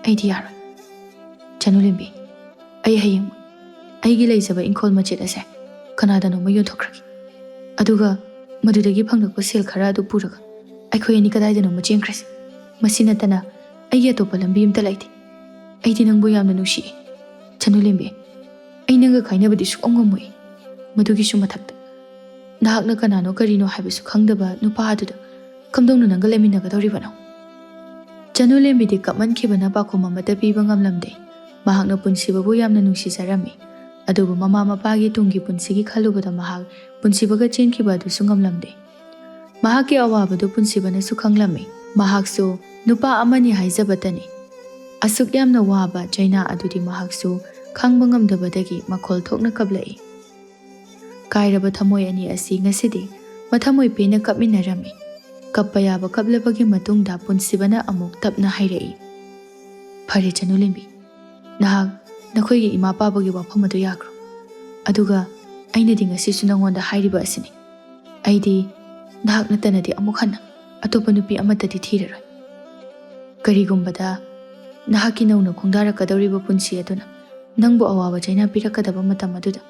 ꯑꯩꯗꯤ ꯌꯥꯔꯣꯏ꯫ ꯆꯅꯨꯂꯦꯝꯕꯤ, ꯑꯩ ꯍꯌꯦꯡ ꯑꯩꯒꯤ ꯂꯩꯖꯕ ꯏꯪꯈꯣꯜ ꯃꯆꯦꯠ ꯑꯁꯦ ꯀꯅꯥꯗꯅꯣꯃ ꯌꯣꯟꯊꯣꯛꯈ꯭ꯔꯒꯦ꯫ ꯑꯗꯨꯒ ꯃꯗꯨꯗꯒꯤ ꯐꯪꯂꯛꯄ ꯁꯦꯜ ꯈꯔ ꯑꯗꯨ ꯄꯨꯔꯒ ꯑꯩꯈꯣꯏ ꯑꯅꯤ ꯀꯗꯥꯏꯗꯅꯣꯃ ꯆꯦꯟꯈ꯭ꯔꯁꯤ꯫ ꯃꯁꯤ ꯅꯠꯇꯅ ꯑꯩꯒꯤ ꯑꯇꯣꯞꯄ ꯂꯝꯕꯤ ꯑꯃꯠꯇ ꯂꯩꯇꯦ꯫ ꯑꯩꯗꯤ ꯅꯪꯕꯨ ꯌꯥꯝꯅ ꯅꯨꯡꯁꯤꯏ, ꯆꯅꯨꯂꯦꯝꯕꯤ꯫ ꯑꯩ ꯅꯪꯒ ꯀꯥꯏꯅꯕꯗꯤ ꯁꯨꯛꯉꯝ ꯉꯝꯃꯣꯏ꯫ ꯃꯗꯨꯒꯤꯁꯨ ꯃꯊꯛꯇ ꯅꯍꯥꯛꯅ ꯀꯅꯥꯅꯣ ꯀꯔꯤꯅꯣ ꯍꯥꯏꯕꯁꯨ ꯈꯪꯗꯕ ꯅꯨꯄꯥ ꯑꯗꯨꯗ ꯀꯝꯗꯧꯅ ꯅꯪꯒ ꯂꯩꯃꯤꯟꯅꯒꯗꯧꯔꯤꯕꯅꯣ? ꯆꯅꯨꯂꯦꯝꯕꯤꯗꯤ ꯀꯞꯃꯟꯈꯤꯕꯅ ꯄꯥꯎꯈꯨꯝ ꯑꯃꯠꯇ ꯄꯤꯕ ꯉꯝꯂꯝꯗꯦ꯫ ꯃꯍꯥꯛꯅ ꯄꯨꯟꯁꯤꯕꯕꯨ ꯌꯥꯝꯅ ꯅꯨꯡꯁꯤꯖꯔꯝꯃꯤ꯫ ꯑꯗꯨꯕꯨ ꯃꯃꯥ ꯃꯄꯥꯒꯤ ꯇꯨꯡꯒꯤ ꯄꯨꯟꯁꯤꯒꯤ ꯈꯜꯂꯨꯕꯗ ꯃꯍꯥꯛ ꯄꯨꯟꯁꯤꯕꯒ ꯆꯦꯟꯈꯤꯕ ꯑꯗꯨꯁꯨ ꯉꯝꯂꯝꯗꯦ꯫ ꯃꯍꯥꯛꯀꯤ ꯑꯋꯥꯕꯗꯨ ꯄꯨꯟꯁꯤꯕꯅꯁꯨ ꯈꯪꯂꯝꯃꯤ꯫ ꯃꯍꯥꯛꯁꯨ ꯅꯨꯄꯥ ꯑꯃꯅꯤ ꯍꯥꯏꯖꯕꯇꯅꯤ꯫ ꯑꯁꯨꯛ ꯌꯥꯝꯅ ꯋꯥꯕ ꯆꯩꯅꯥ ꯑꯗꯨꯗꯤ ꯃꯍꯥꯛꯁꯨ ꯈꯥꯡꯕ ꯉꯝꯗꯕꯗꯒꯤ ꯃꯈꯣꯜ ꯊꯣꯛꯅ ꯀꯞꯂꯛꯏ꯫ ꯀꯥꯏꯔꯕ ꯊꯃꯣꯏ ꯑꯅꯤ ꯑꯁꯤ ꯉꯁꯤꯗꯤ ꯃꯊꯃꯣꯏ ꯄꯦꯟꯅ ꯀꯞꯃꯤꯟꯅꯔꯝꯃꯤ꯫ ꯀꯞꯄ ꯌꯥꯕ ꯀꯞꯂꯕꯒꯤ ꯃꯇꯨꯡꯗ ꯄꯨꯟꯁꯤꯕꯅ ꯑꯃꯨꯛ ꯇꯞꯅ ꯍꯥꯏꯔꯛꯏ, "ꯐꯔꯦ ꯆꯅꯨꯂꯦꯝꯕꯤ, ꯅꯍꯥꯛ ꯅꯈꯣꯏꯒꯤ ꯏꯃꯥ ꯄꯥꯕꯒꯤ ꯋꯥꯐꯝ ꯑꯗꯨ ꯌꯥꯈ꯭ꯔꯣ꯫ ꯑꯗꯨꯒ ꯑꯩꯅꯗꯤ ꯉꯁꯤꯁꯨ ꯅꯉꯣꯟꯗ ꯍꯥꯏꯔꯤꯕ ꯑꯁꯤꯅꯤ꯫ ꯑꯩꯗꯤ ꯅꯍꯥꯛ ꯅꯠꯇꯅꯗꯤ ꯑꯃꯨꯛ ꯍꯟꯅ ꯑꯇꯣꯞꯄ ꯅꯨꯄꯤ ꯑꯃꯠꯇꯗꯤ ꯊꯤꯔꯔꯣꯏ꯫ ꯀꯔꯤꯒꯨꯝꯕꯗ ꯅꯍꯥꯛꯀꯤ ꯅꯧꯅ ꯈꯣꯡꯗꯥꯔꯛꯀꯗꯧꯔꯤꯕ ꯄꯨꯟꯁꯤ ꯑꯗꯨꯅ ꯅꯪꯕꯨ ꯑꯋꯥꯕ ꯆꯩꯅꯥ ꯄꯤꯔꯛꯀꯗꯕ ꯃꯇꯝ ꯑꯗꯨꯗ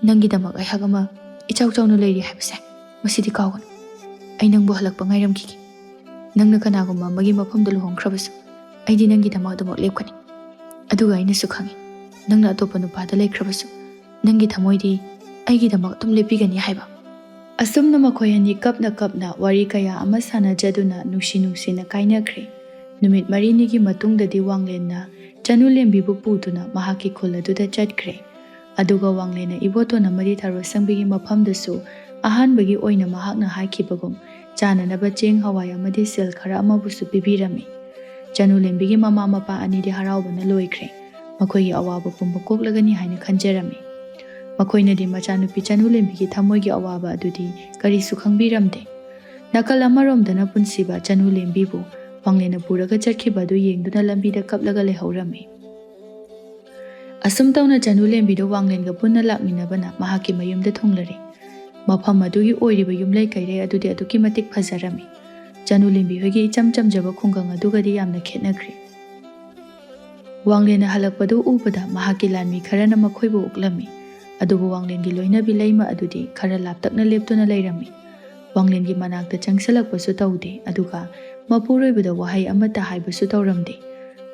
ꯅꯪꯒꯤꯗꯃꯛ ꯑꯩꯍꯥꯛ ꯑꯃ ꯏꯆꯥꯎ ꯆꯥꯎꯅ ꯂꯩꯔꯤ ꯍꯥꯏꯕꯁꯦ ꯃꯁꯤꯗꯤ ꯀꯥꯎꯒꯅꯨ꯫ ꯑꯩ ꯅꯪꯕꯨ ꯍꯜꯂꯛꯄ ꯉꯥꯏꯔꯝꯈꯤꯒꯦ꯫ ꯅꯪꯅ ꯀꯅꯥꯒꯨꯝꯕ ꯑꯃꯒꯤ ꯃꯐꯝꯗ ꯂꯨꯍꯣꯡꯈ꯭ꯔꯕꯁꯨ ꯑꯩꯗꯤ ꯅꯪꯒꯤꯗꯃꯛ ꯑꯗꯨꯃꯛ ꯂꯦꯞꯀꯅꯤ꯫ ꯑꯗꯨꯒ ꯑꯩꯅꯁꯨ ꯈꯪꯏ, ꯅꯪꯅ ꯑꯇꯣꯞꯄ ꯅꯨꯄꯥꯗ ꯂꯩꯈ꯭ꯔꯕꯁꯨ ꯅꯪꯒꯤ ꯊꯃꯣꯏꯗꯤ ꯑꯩꯒꯤꯗꯃꯛ ꯑꯗꯨꯝ ꯂꯦꯞꯄꯤꯒꯅꯤ ꯍꯥꯏꯕ"꯫ ꯑꯁꯨꯝꯅ ꯃꯈꯣꯏ ꯑꯅꯤ ꯀꯞꯅ ꯀꯞꯅ ꯋꯥꯔꯤ ꯀꯌꯥ ꯑꯃ ꯁꯥꯟꯅꯖꯗꯨꯅ ꯅꯨꯡꯁꯤ ꯅꯨꯡꯁꯤꯅ ꯀꯥꯏꯅꯈ꯭ꯔꯦ꯫ ꯅꯨꯃꯤꯠ ꯃꯔꯤꯅꯤꯒꯤ ꯃꯇꯨꯡꯗꯗꯤ ꯋꯥꯡꯂꯦꯟꯅ ꯆꯅꯨꯂꯦꯝꯕꯤꯕꯨ ꯄꯨꯗꯨꯅ ꯃꯍꯥꯛꯀꯤ ꯈꯨꯜ ꯑꯗꯨꯗ ꯆꯠꯈ꯭ꯔꯦ꯫ ꯑꯗꯨꯒ ꯋꯥꯡꯂꯦꯟꯅ ꯏꯕꯣꯇꯣꯟ ꯑꯃꯗꯤ ꯊꯔꯣꯁꯪꯕꯤꯒꯤ ꯃꯐꯝꯗꯁꯨ ꯑꯍꯥꯟꯕꯒꯤ ꯑꯣꯏꯅ ꯃꯍꯥꯛꯅ ꯍꯥꯏꯈꯤꯕꯒꯨꯝ ꯆꯥꯅꯅꯕ ꯆꯦꯡ ꯍꯋꯥꯏ ꯑꯃꯗꯤ ꯁꯦꯜ ꯈꯔ ꯑꯃꯕꯨꯁꯨ ꯄꯤꯕꯤꯔꯝꯃꯤ꯫ ꯆꯅꯨꯂꯦꯝꯕꯤꯒꯤ ꯃꯃꯥ ꯃꯄꯥ ꯑꯅꯤꯗꯤ ꯍꯔꯥꯎꯕꯅ ꯂꯣꯏꯈ꯭ꯔꯦ꯫ ꯃꯈꯣꯏꯒꯤ ꯑꯋꯥꯕ ꯄꯨꯝꯕ ꯀꯣꯛꯂꯒꯅꯤ ꯍꯥꯏꯅ ꯈꯟꯖꯔꯝꯃꯤ꯫ ꯃꯈꯣꯏꯅꯗꯤ ꯃꯆꯥꯅꯨꯄꯤ ꯆꯅꯨꯂꯦꯝꯕꯤꯒꯤ ꯊꯃꯣꯏꯒꯤ ꯑꯋꯥꯕ ꯑꯗꯨꯗꯤ ꯀꯔꯤꯁꯨ ꯈꯪꯕꯤꯔꯝꯗꯦ꯫ ꯅꯥꯀꯜ ꯑꯃꯔꯣꯝꯗꯅ ꯄꯨꯟꯁꯤꯕ ꯆꯅꯨꯂꯦꯝꯕꯤꯕꯨ ꯋꯥꯡꯂꯦꯟꯅ ꯄꯨꯔꯒ ꯆꯠꯈꯤꯕ ꯑꯗꯨ ꯌꯦꯡꯗꯨꯅ ꯂꯝꯕꯤꯗ ꯀꯞꯂꯒ ꯂꯩꯍꯧꯔꯝꯃꯤ꯫ ꯑꯁꯨꯝ ꯇꯧꯅ ꯆꯅꯨꯂꯦꯝꯕꯤꯗꯨ ꯋꯥꯡꯂꯦꯟꯒ ꯄꯨꯟꯅ ꯂꯥꯛꯃꯤꯟꯅꯕꯅ ꯃꯍꯥꯛꯀꯤ ꯃꯌꯨꯝꯗ ꯊꯨꯡꯂꯔꯦ꯫ ꯃꯐꯝ ꯑꯗꯨꯒꯤ ꯑꯣꯏꯔꯤꯕ ꯌꯨꯝꯂꯩ ꯀꯩꯔꯩ ꯑꯗꯨꯗꯤ ꯑꯗꯨꯛꯀꯤ ꯃꯇꯤꯛ ꯐꯖꯔꯝꯃꯤ꯫ ꯆꯅꯨꯂꯦꯝꯕꯤ ꯍꯣꯏꯒꯤ ꯏꯆꯝ ꯆꯝꯖꯕ ꯈꯨꯡꯒꯪ ꯑꯗꯨꯒꯗꯤ ꯌꯥꯝꯅ ꯈꯦꯠꯅꯈ꯭ꯔꯦ꯫ ꯋꯥꯡꯂꯦꯟꯅ ꯍꯜꯂꯛꯄꯗꯨ ꯎꯕꯗ ꯃꯍꯥꯛꯀꯤ ꯂꯥꯟꯃꯤ ꯈꯔꯅ ꯃꯈꯣꯏꯕꯨ ꯑꯣꯛꯂꯝꯃꯤ꯫ ꯑꯗꯨꯕꯨ ꯋꯥꯡꯂꯦꯟꯒꯤ ꯂꯣꯏꯅꯕꯤ ꯂꯩꯃ ꯑꯗꯨꯗꯤ ꯈꯔ ꯂꯥꯞꯇꯛꯅ ꯂꯦꯞꯇꯨꯅ ꯂꯩꯔꯝꯃꯤ꯫ ꯋꯥꯡꯂꯦꯟꯒꯤ ꯃꯅꯥꯛꯇ ꯆꯪꯁꯤꯜꯂꯛꯄꯁꯨ ꯇꯧꯗꯦ, ꯑꯗꯨꯒ ꯃꯄꯨꯔꯣꯏꯕꯗ ꯋꯥꯍꯩ ꯑꯃꯠꯇ ꯍꯥꯏꯕꯁꯨ ꯇꯧꯔꯝꯗꯦ꯫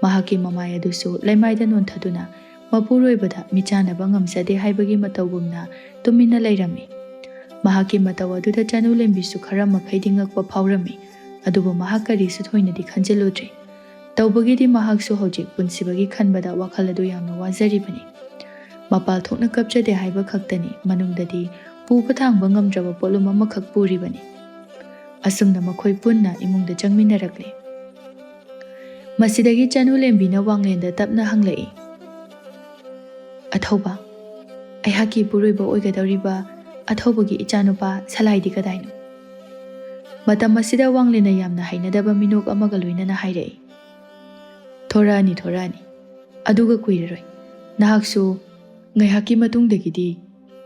ꯃꯍꯥꯛꯀꯤ ꯃꯃꯥꯏ ꯑꯗꯨꯁꯨ ꯂꯩꯃꯥꯏꯗ ꯅꯣꯟꯊꯗꯨꯅ ꯃꯄꯨꯔꯣꯏꯕꯗ ꯃꯤꯆꯥꯟꯅꯕ ꯉꯝꯖꯗꯦ ꯍꯥꯏꯕꯒꯤ ꯃꯇꯧꯒꯨꯝꯅ ꯇꯨꯃꯤꯟꯅ ꯂꯩꯔꯝꯃꯤ꯫ ꯃꯍꯥꯛꯀꯤ ꯃꯇꯧ ꯑꯗꯨꯗ ꯆꯅꯨꯂꯦꯝꯕꯤꯁꯨ ꯈꯔ ꯃꯈꯩꯗꯤ ꯉꯛꯄ ꯐꯥꯎꯔꯝꯃꯤ꯫ ꯑꯗꯨꯕꯨ ꯃꯍꯥꯛ ꯀꯔꯤꯁꯨ ꯊꯣꯏꯅꯗꯤ ꯈꯟꯖꯤꯜꯂꯨꯗ꯭ꯔꯦ꯫ ꯇꯧꯕꯒꯤꯗꯤ ꯃꯍꯥꯛꯁꯨ ꯍꯧꯖꯤꯛ ꯄꯨꯟꯁꯤꯕꯒꯤ ꯈꯟꯕꯗ ꯋꯥꯈꯜ ꯑꯗꯨ ꯌꯥꯝꯅ ꯋꯥꯖꯔꯤꯕꯅꯤ꯫ ꯃꯄꯥꯜ ꯊꯣꯛꯅ ꯀꯞꯆꯗꯦ ꯍꯥꯏꯕ ꯈꯛꯇꯅꯤ, ꯃꯅꯨꯡꯗꯗꯤ ꯄꯨꯕ ꯊꯥꯡꯕ ꯉꯝꯗ꯭ꯔꯕ ꯄꯣꯠꯂꯨꯝ ꯑꯃꯈꯛ ꯄꯨꯔꯤꯕꯅꯤ꯫ ꯑꯁꯨꯝꯅ ꯃꯈꯣꯏ ꯄꯨꯟꯅ ꯏꯃꯨꯡꯗ ꯆꯪꯃꯤꯟꯅꯔꯛꯂꯦ꯫ ꯃꯁꯤꯗꯒꯤ ꯆꯅꯨꯂꯦꯝꯕꯤꯅ ꯋꯥꯡꯂꯦꯟꯗ ꯇꯞꯅ ꯍꯪꯂꯛꯏ, "ꯑꯊꯧꯕ, ꯑꯩꯍꯥꯛꯀꯤ ꯏꯄꯨꯔꯣꯏꯕ ꯑꯣꯏꯒꯗꯧꯔꯤꯕ ꯑꯊꯧꯕꯒꯤ ꯏꯆꯥꯅꯨꯄꯥ ꯁꯂꯥꯏꯗꯤ ꯀꯗꯥꯏꯅꯣ?" ꯃꯇꯝ ꯑꯁꯤꯗ ꯋꯥꯡꯂꯦꯟꯅ ꯌꯥꯝꯅ ꯍꯩꯅꯗꯕ ꯃꯤꯅꯣꯛ ꯑꯃꯒ ꯂꯣꯏꯅꯅ ꯍꯥꯏꯔꯛꯏ, "ꯊꯣꯔꯛꯑꯅꯤ, ꯊꯣꯔꯛꯑꯅꯤ꯫ ꯑꯗꯨꯒ ꯀꯨꯏꯔꯔꯣꯏ꯫ ꯅꯍꯥꯛꯁꯨ ꯉꯥꯏꯍꯥꯛꯀꯤ ꯃꯇꯨꯡꯗꯒꯤꯗꯤ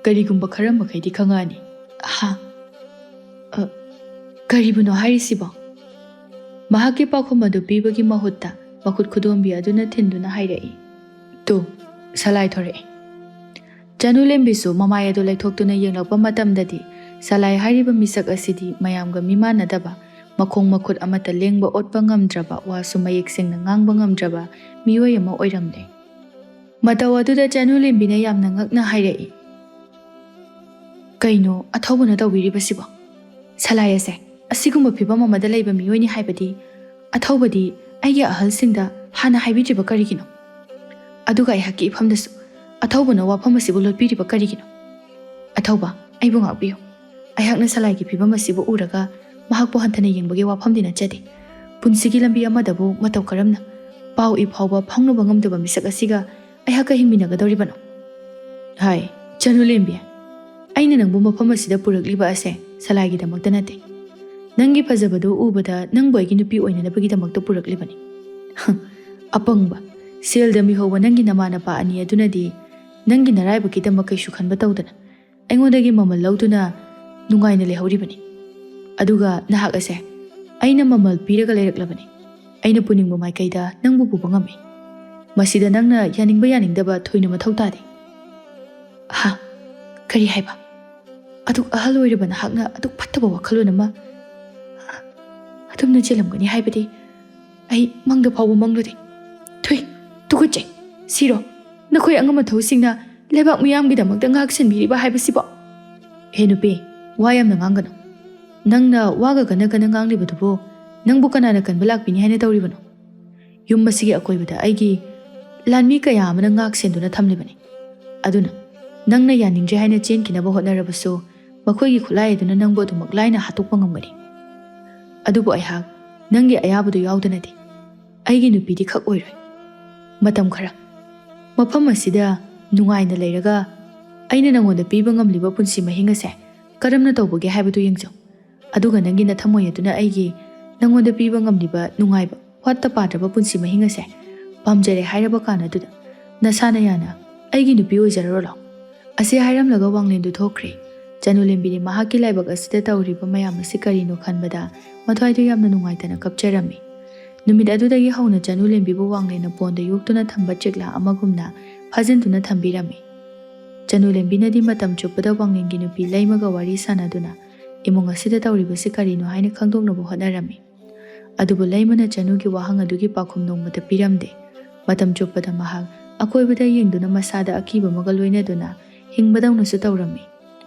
ꯀꯔꯤꯒꯨꯝꯕ ꯈꯔ ꯃꯈꯩꯗꯤ ꯈꯪꯉꯛꯑꯅꯤ꯫" "ꯍꯥ? ꯑ, ꯀꯔꯤꯕꯨꯅꯣ ꯍꯥꯏꯔꯤꯁꯤꯕꯣ?" ꯃꯍꯥꯛꯀꯤ ꯄꯥꯎꯈꯨꯝ ꯑꯗꯨ ꯄꯤꯕꯒꯤ ꯃꯍꯨꯠꯇ ꯃꯈꯨꯠ ꯈꯨꯗꯣꯝꯕꯤ ꯑꯗꯨꯅ ꯊꯤꯟꯗꯨꯅ ꯍꯥꯏꯔꯛꯏ, "ꯇꯨ, ꯁꯂꯥꯏ ꯊꯣꯔꯛꯑꯦ꯫" ꯆꯅꯨꯂꯦꯝꯕꯤꯁꯨ ꯃꯃꯥꯏ ꯑꯗꯨ ꯂꯩꯊꯣꯛꯇꯨꯅ ꯌꯦꯡꯂꯛꯄ ꯃꯇꯝꯗꯗꯤ ꯁꯂꯥꯏ ꯍꯥꯏꯔꯤꯕ ꯃꯤꯁꯛ ꯑꯁꯤꯗꯤ ꯃꯌꯥꯝꯒ ꯃꯤꯃꯥꯟꯅꯗꯕ, ꯃꯈꯣꯡ ꯃꯈꯨꯠ ꯑꯃꯠꯇ ꯂꯦꯡꯕ ꯑꯣꯠꯄ ꯉꯝꯗ꯭ꯔꯕ, ꯋꯥꯁꯨ ꯃꯌꯦꯛ ꯁꯦꯡꯅ ꯉꯥꯡꯕ ꯉꯝꯗ꯭ꯔꯕ ꯃꯤꯑꯣꯏ ꯑꯃ ꯑꯣꯏꯔꯝꯂꯦ꯫ ꯃꯇꯧ ꯑꯗꯨꯗ ꯆꯅꯨꯂꯦꯝꯕꯤꯅ ꯌꯥꯝꯅ ꯉꯛꯅ ꯍꯥꯏꯔꯛꯏ, "ꯀꯩꯅꯣ ꯑꯊꯧꯕꯅ ꯇꯧꯕꯤꯔꯤꯕꯁꯤꯕꯣ? ꯁꯂꯥꯏ ꯑꯁꯦ ꯑꯁꯤꯒꯨꯝꯕ ꯐꯤꯕꯝ ꯑꯃꯗ ꯂꯩꯕ ꯃꯤꯑꯣꯏꯅꯤ ꯍꯥꯏꯕꯗꯤ ꯑꯊꯧꯕꯗꯤ ꯑꯩꯒꯤ ꯑꯍꯜꯁꯤꯡꯗ ꯍꯥꯟꯅ ꯍꯥꯏꯕꯤꯗ꯭ꯔꯤꯕ ꯀꯔꯤꯒꯤꯅꯣ? ꯑꯗꯨꯒ ꯑꯩꯍꯥꯛꯀꯤ ꯏꯐꯝꯗꯁꯨ ꯑꯊꯧꯕꯅ ꯋꯥꯐꯝ ꯑꯁꯤꯕꯨ ꯂꯣꯠꯄꯤꯔꯤꯕ ꯀꯔꯤꯒꯤꯅꯣ? ꯑꯊꯧꯕ, ꯑꯩꯕꯨ ꯉꯥꯛꯄꯤꯌꯨ꯫ ꯑꯩꯍꯥꯛꯅ ꯁꯂꯥꯏꯒꯤ ꯐꯤꯕꯝ ꯑꯁꯤꯕꯨ ꯎꯔꯒ ꯃꯍꯥꯛꯄꯨ ꯍꯟꯊꯅ ꯌꯦꯡꯕꯒꯤ ꯋꯥꯐꯝꯗꯤ ꯅꯠꯆꯗꯦ꯫ ꯄꯨꯟꯁꯤꯒꯤ ꯂꯝꯕꯤ ꯑꯃꯗꯕꯨ ꯃꯇꯧ ꯀꯔꯝꯅ ꯄꯥꯎ ꯏ ꯐꯥꯎꯕ ꯐꯥꯎꯅꯕ ꯉꯝꯗꯕ ꯃꯤꯁꯛ ꯑꯁꯤꯒ ꯑꯩꯍꯥꯛꯀ ꯍꯤꯡꯃꯤꯟꯅꯒꯗꯧꯔꯤꯕꯅꯣ?" "ꯍꯥꯏ, ꯆꯅꯨꯂꯦꯝꯕꯤ, ꯑꯩꯅ ꯅꯪꯕꯨ ꯃꯐꯝ ꯑꯁꯤꯗ ꯄꯨꯔꯛꯂꯤꯕ ꯑꯁꯦ ꯁꯂꯥꯏꯒꯤꯗꯃꯛꯇ ꯅꯠꯇꯦ꯫ ꯅꯪꯒꯤ ꯐꯖꯕꯗꯨ ꯎꯕꯗ ꯅꯪꯕꯨ ꯑꯩꯒꯤ ꯅꯨꯄꯤ ꯑꯣꯏꯅꯅꯕꯒꯤꯗꯃꯛꯇ ꯄꯨꯔꯛꯂꯤꯕꯅꯤ꯫" "ꯍ, ꯑꯄꯪꯕ, ꯁꯦꯜꯗ ꯃꯤꯍꯧꯕ ꯅꯪꯒꯤ ꯅꯃꯥ ꯅꯄꯥ ꯑꯅꯤ ꯑꯗꯨꯅꯗꯤ ꯅꯪꯒꯤ ꯅꯔꯥꯏꯕꯛꯀꯤꯗꯃꯛ ꯀꯩꯁꯨ ꯈꯟꯕ ꯇꯧꯗꯅ ꯑꯩꯉꯣꯟꯗꯒꯤ ꯃꯃꯜ ꯂꯧꯗꯨꯅ ꯅꯨꯡꯉꯥꯏꯅ ꯂꯩꯍꯧꯔꯤꯕꯅꯤ꯫ ꯑꯗꯨꯒ ꯅꯍꯥꯛ ꯑꯁꯦ ꯑꯩꯅ ꯃꯃꯜ ꯄꯤꯔꯒ ꯂꯩꯔꯛꯂꯕꯅꯤ꯫ ꯑꯩꯅ ꯄꯨꯅꯤꯡꯕ ꯃꯥꯏꯀꯩꯗ ꯅꯪꯕꯨ ꯄꯨꯕ ꯉꯝꯃꯤ꯫ ꯃꯁꯤꯗ ꯅꯪꯅ ꯌꯥꯅꯤꯡꯕ ꯌꯥꯅꯤꯡꯗꯕ ꯊꯣꯏꯅ ꯃꯊꯧ ꯇꯥꯗꯦ꯫ ꯍꯥ? ꯀꯔꯤ ꯍꯥꯏꯕ? ꯑꯗꯨꯛ ꯑꯍꯜ ꯑꯣꯏꯔꯕ ꯅꯍꯥꯛꯅ ꯑꯗꯨꯛ ꯐꯠꯇꯕ ꯋꯥꯈꯜꯂꯣꯟ ꯑꯃ? ꯑꯗꯨꯝꯅ ꯆꯦꯜꯂꯝꯒꯅꯤ ꯍꯥꯏꯕꯗꯤ ꯑꯩ ꯃꯪꯗ ꯐꯥꯎꯕ ꯃꯪꯂꯨꯗꯦ꯫ ꯊꯨꯏ, ꯇꯨꯀꯠꯆꯩ꯫ ꯁꯤꯔꯣ, ꯅꯈꯣꯏ ꯑꯉꯝ ꯑꯊꯧꯁꯤꯡꯅ ꯂꯩꯕꯥꯛ ꯃꯤꯌꯥꯝꯒꯤꯗꯃꯛꯇ ꯉꯥꯛ ꯁꯦꯟꯕꯤꯔꯤꯕ ꯍꯥꯏꯕꯁꯤꯕꯣ? ꯍꯦ ꯅꯨꯄꯤ, ꯋꯥ ꯌꯥꯝꯅ ꯉꯥꯡꯒꯅꯨ꯫ ꯅꯪꯅ ꯋꯥꯒ ꯀꯟꯅ ꯀꯟꯅ ꯉꯥꯡꯂꯤꯕꯗꯨꯕꯨ ꯅꯪꯕꯨ ꯀꯅꯥꯅ ꯀꯟꯕ ꯂꯥꯛꯄꯤꯅꯤ ꯍꯥꯏꯅ ꯇꯧꯔꯤꯕꯅꯣ? ꯌꯨꯝ ꯑꯁꯤꯒꯤ ꯑꯀꯣꯏꯕꯗ ꯑꯩꯒꯤ ꯂꯥꯟꯃꯤ ꯀꯌꯥ ꯑꯃꯅ ꯉꯥꯛ ꯁꯦꯟꯗꯨꯅ ꯊꯝꯂꯤꯕꯅꯤ꯫ ꯑꯗꯨꯅ ꯅꯪꯅ ꯌꯥꯅꯤꯡꯗ꯭ꯔꯦ ꯍꯥꯏꯅ ꯆꯦꯟꯈꯤꯅꯕ ꯍꯣꯠꯅꯔꯕꯁꯨ ꯃꯈꯣꯏꯒꯤ ꯈꯨꯠꯂꯥꯏ ꯑꯗꯨꯅ ꯅꯪꯕꯨ ꯑꯗꯨꯃꯛ ꯂꯥꯏꯅ ꯍꯥꯠꯇꯣꯛꯄ ꯉꯝꯒꯅꯤ꯫ ꯑꯗꯨꯕꯨ ꯑꯩꯍꯥꯛ ꯅꯪꯒꯤ ꯑꯌꯥꯕꯗꯨ ꯌꯥꯎꯗꯅꯗꯤ ꯑꯩꯒꯤ ꯅꯨꯄꯤꯗꯤ ꯈꯛ ꯑꯣꯏꯔꯣꯏ꯫ ꯃꯇꯝ ꯈꯔ ꯃꯐꯝ ꯑꯁꯤꯗ ꯅꯨꯡꯉꯥꯏꯅ ꯂꯩꯔꯒ ꯑꯩꯅ ꯅꯉꯣꯟꯗ ꯄꯤꯕ ꯉꯝꯂꯤꯕ ꯄꯨꯟꯁꯤ ꯃꯍꯤꯡ ꯑꯁꯦ ꯀꯔꯝꯅ ꯇꯧꯕꯒꯦ ꯍꯥꯏꯕꯗꯨ ꯌꯦꯡꯖꯧ꯫ ꯑꯗꯨꯒ ꯅꯪꯒꯤ ꯅꯊꯝꯃꯣꯏ ꯑꯗꯨꯅ ꯑꯩꯒꯤ ꯅꯉꯣꯟꯗ ꯄꯤꯕ ꯉꯝꯂꯤꯕ ꯅꯨꯡꯉꯥꯏꯕ ꯋꯥꯠꯇ ꯄꯥꯗ꯭ꯔꯕ ꯄꯨꯟꯁꯤ ꯃꯍꯤꯡ ꯑꯁꯦ ꯄꯥꯝꯖꯔꯦ ꯍꯥꯏꯔꯕ ꯀꯥꯟ ꯑꯗꯨꯗ ꯅꯁꯥꯅ ꯌꯥꯅ ꯑꯩꯒꯤ ꯅꯨꯄꯤ ꯑꯣꯏꯖꯔꯔꯣ ꯂꯥꯎ꯫ ꯑꯁꯤ ꯍꯥꯏꯔꯝꯂꯒ ꯋꯥꯡꯂꯦꯟꯗꯨ ꯊꯣꯛꯈ꯭ꯔꯦ꯫ ꯆꯅꯨ ꯂꯦꯝꯕꯤꯗꯤ ꯃꯍꯥꯛꯀꯤ ꯂꯥꯏꯕꯛ ꯑꯁꯤꯗ ꯇꯧꯔꯤꯕ ꯃꯌꯥꯝ ꯑꯁꯤ ꯀꯔꯤꯅꯣ ꯈꯟꯕꯗ ꯃꯊ꯭ꯋꯥꯏꯗꯨ ꯌꯥꯝꯅ ꯅꯨꯡꯉꯥꯏꯇꯅ ꯀꯞꯆꯔꯝꯃꯤ꯫ ꯅꯨꯃꯤꯠ ꯑꯗꯨꯗꯒꯤ ꯍꯧꯅ ꯆꯅꯨ ꯂꯦꯝꯕꯤꯕꯨ ꯋꯥꯡꯂꯦꯟꯅ ꯄꯣꯟꯗ ꯌꯣꯛꯇꯨꯅ ꯊꯝꯕ ꯆꯦꯛꯂꯥ ꯑꯃꯒꯨꯝꯅ ꯐꯥꯖꯤꯟꯗꯨꯅ ꯊꯝꯕꯤꯔꯝꯃꯤ꯫ ꯆꯅꯨ ꯂꯦꯝꯕꯤꯅꯗꯤ ꯃꯇꯝ ꯆꯨꯞꯄꯗ ꯋꯥꯡꯂꯦꯟꯒꯤ ꯅꯨꯄꯤ ꯂꯩꯃꯒ ꯋꯥꯔꯤ ꯁꯥꯟꯅꯗꯨꯅ ꯏꯃꯨꯡ ꯑꯁꯤꯗ ꯇꯧꯔꯤꯕꯁꯤ ꯀꯔꯤꯅꯣ ꯍꯥꯏꯅ ꯈꯪꯗꯣꯛꯅꯕ ꯍꯣꯠꯅꯔꯝꯃꯤ꯫ ꯑꯗꯨꯕꯨ ꯂꯩꯃꯅ ꯆꯅꯨꯒꯤ ꯋꯥꯍꯪ ꯑꯗꯨꯒꯤ ꯄꯥꯎꯈꯨꯝ ꯅꯣꯡꯃꯇ ꯄꯤꯔꯝꯗꯦ꯫ ꯃꯇꯝ ꯆꯨꯞꯄꯗ ꯃꯍꯥꯛ ꯑꯀꯣꯏꯕꯗ ꯌꯦꯡꯗꯨꯅ ꯃꯁꯥꯗ ꯑꯀꯤꯕ ꯑꯃꯒ ꯂꯣꯏꯅꯗꯨꯅ ꯍꯤꯡꯕꯗꯧꯅꯁꯨ ꯇꯧꯔꯝꯃꯤ꯫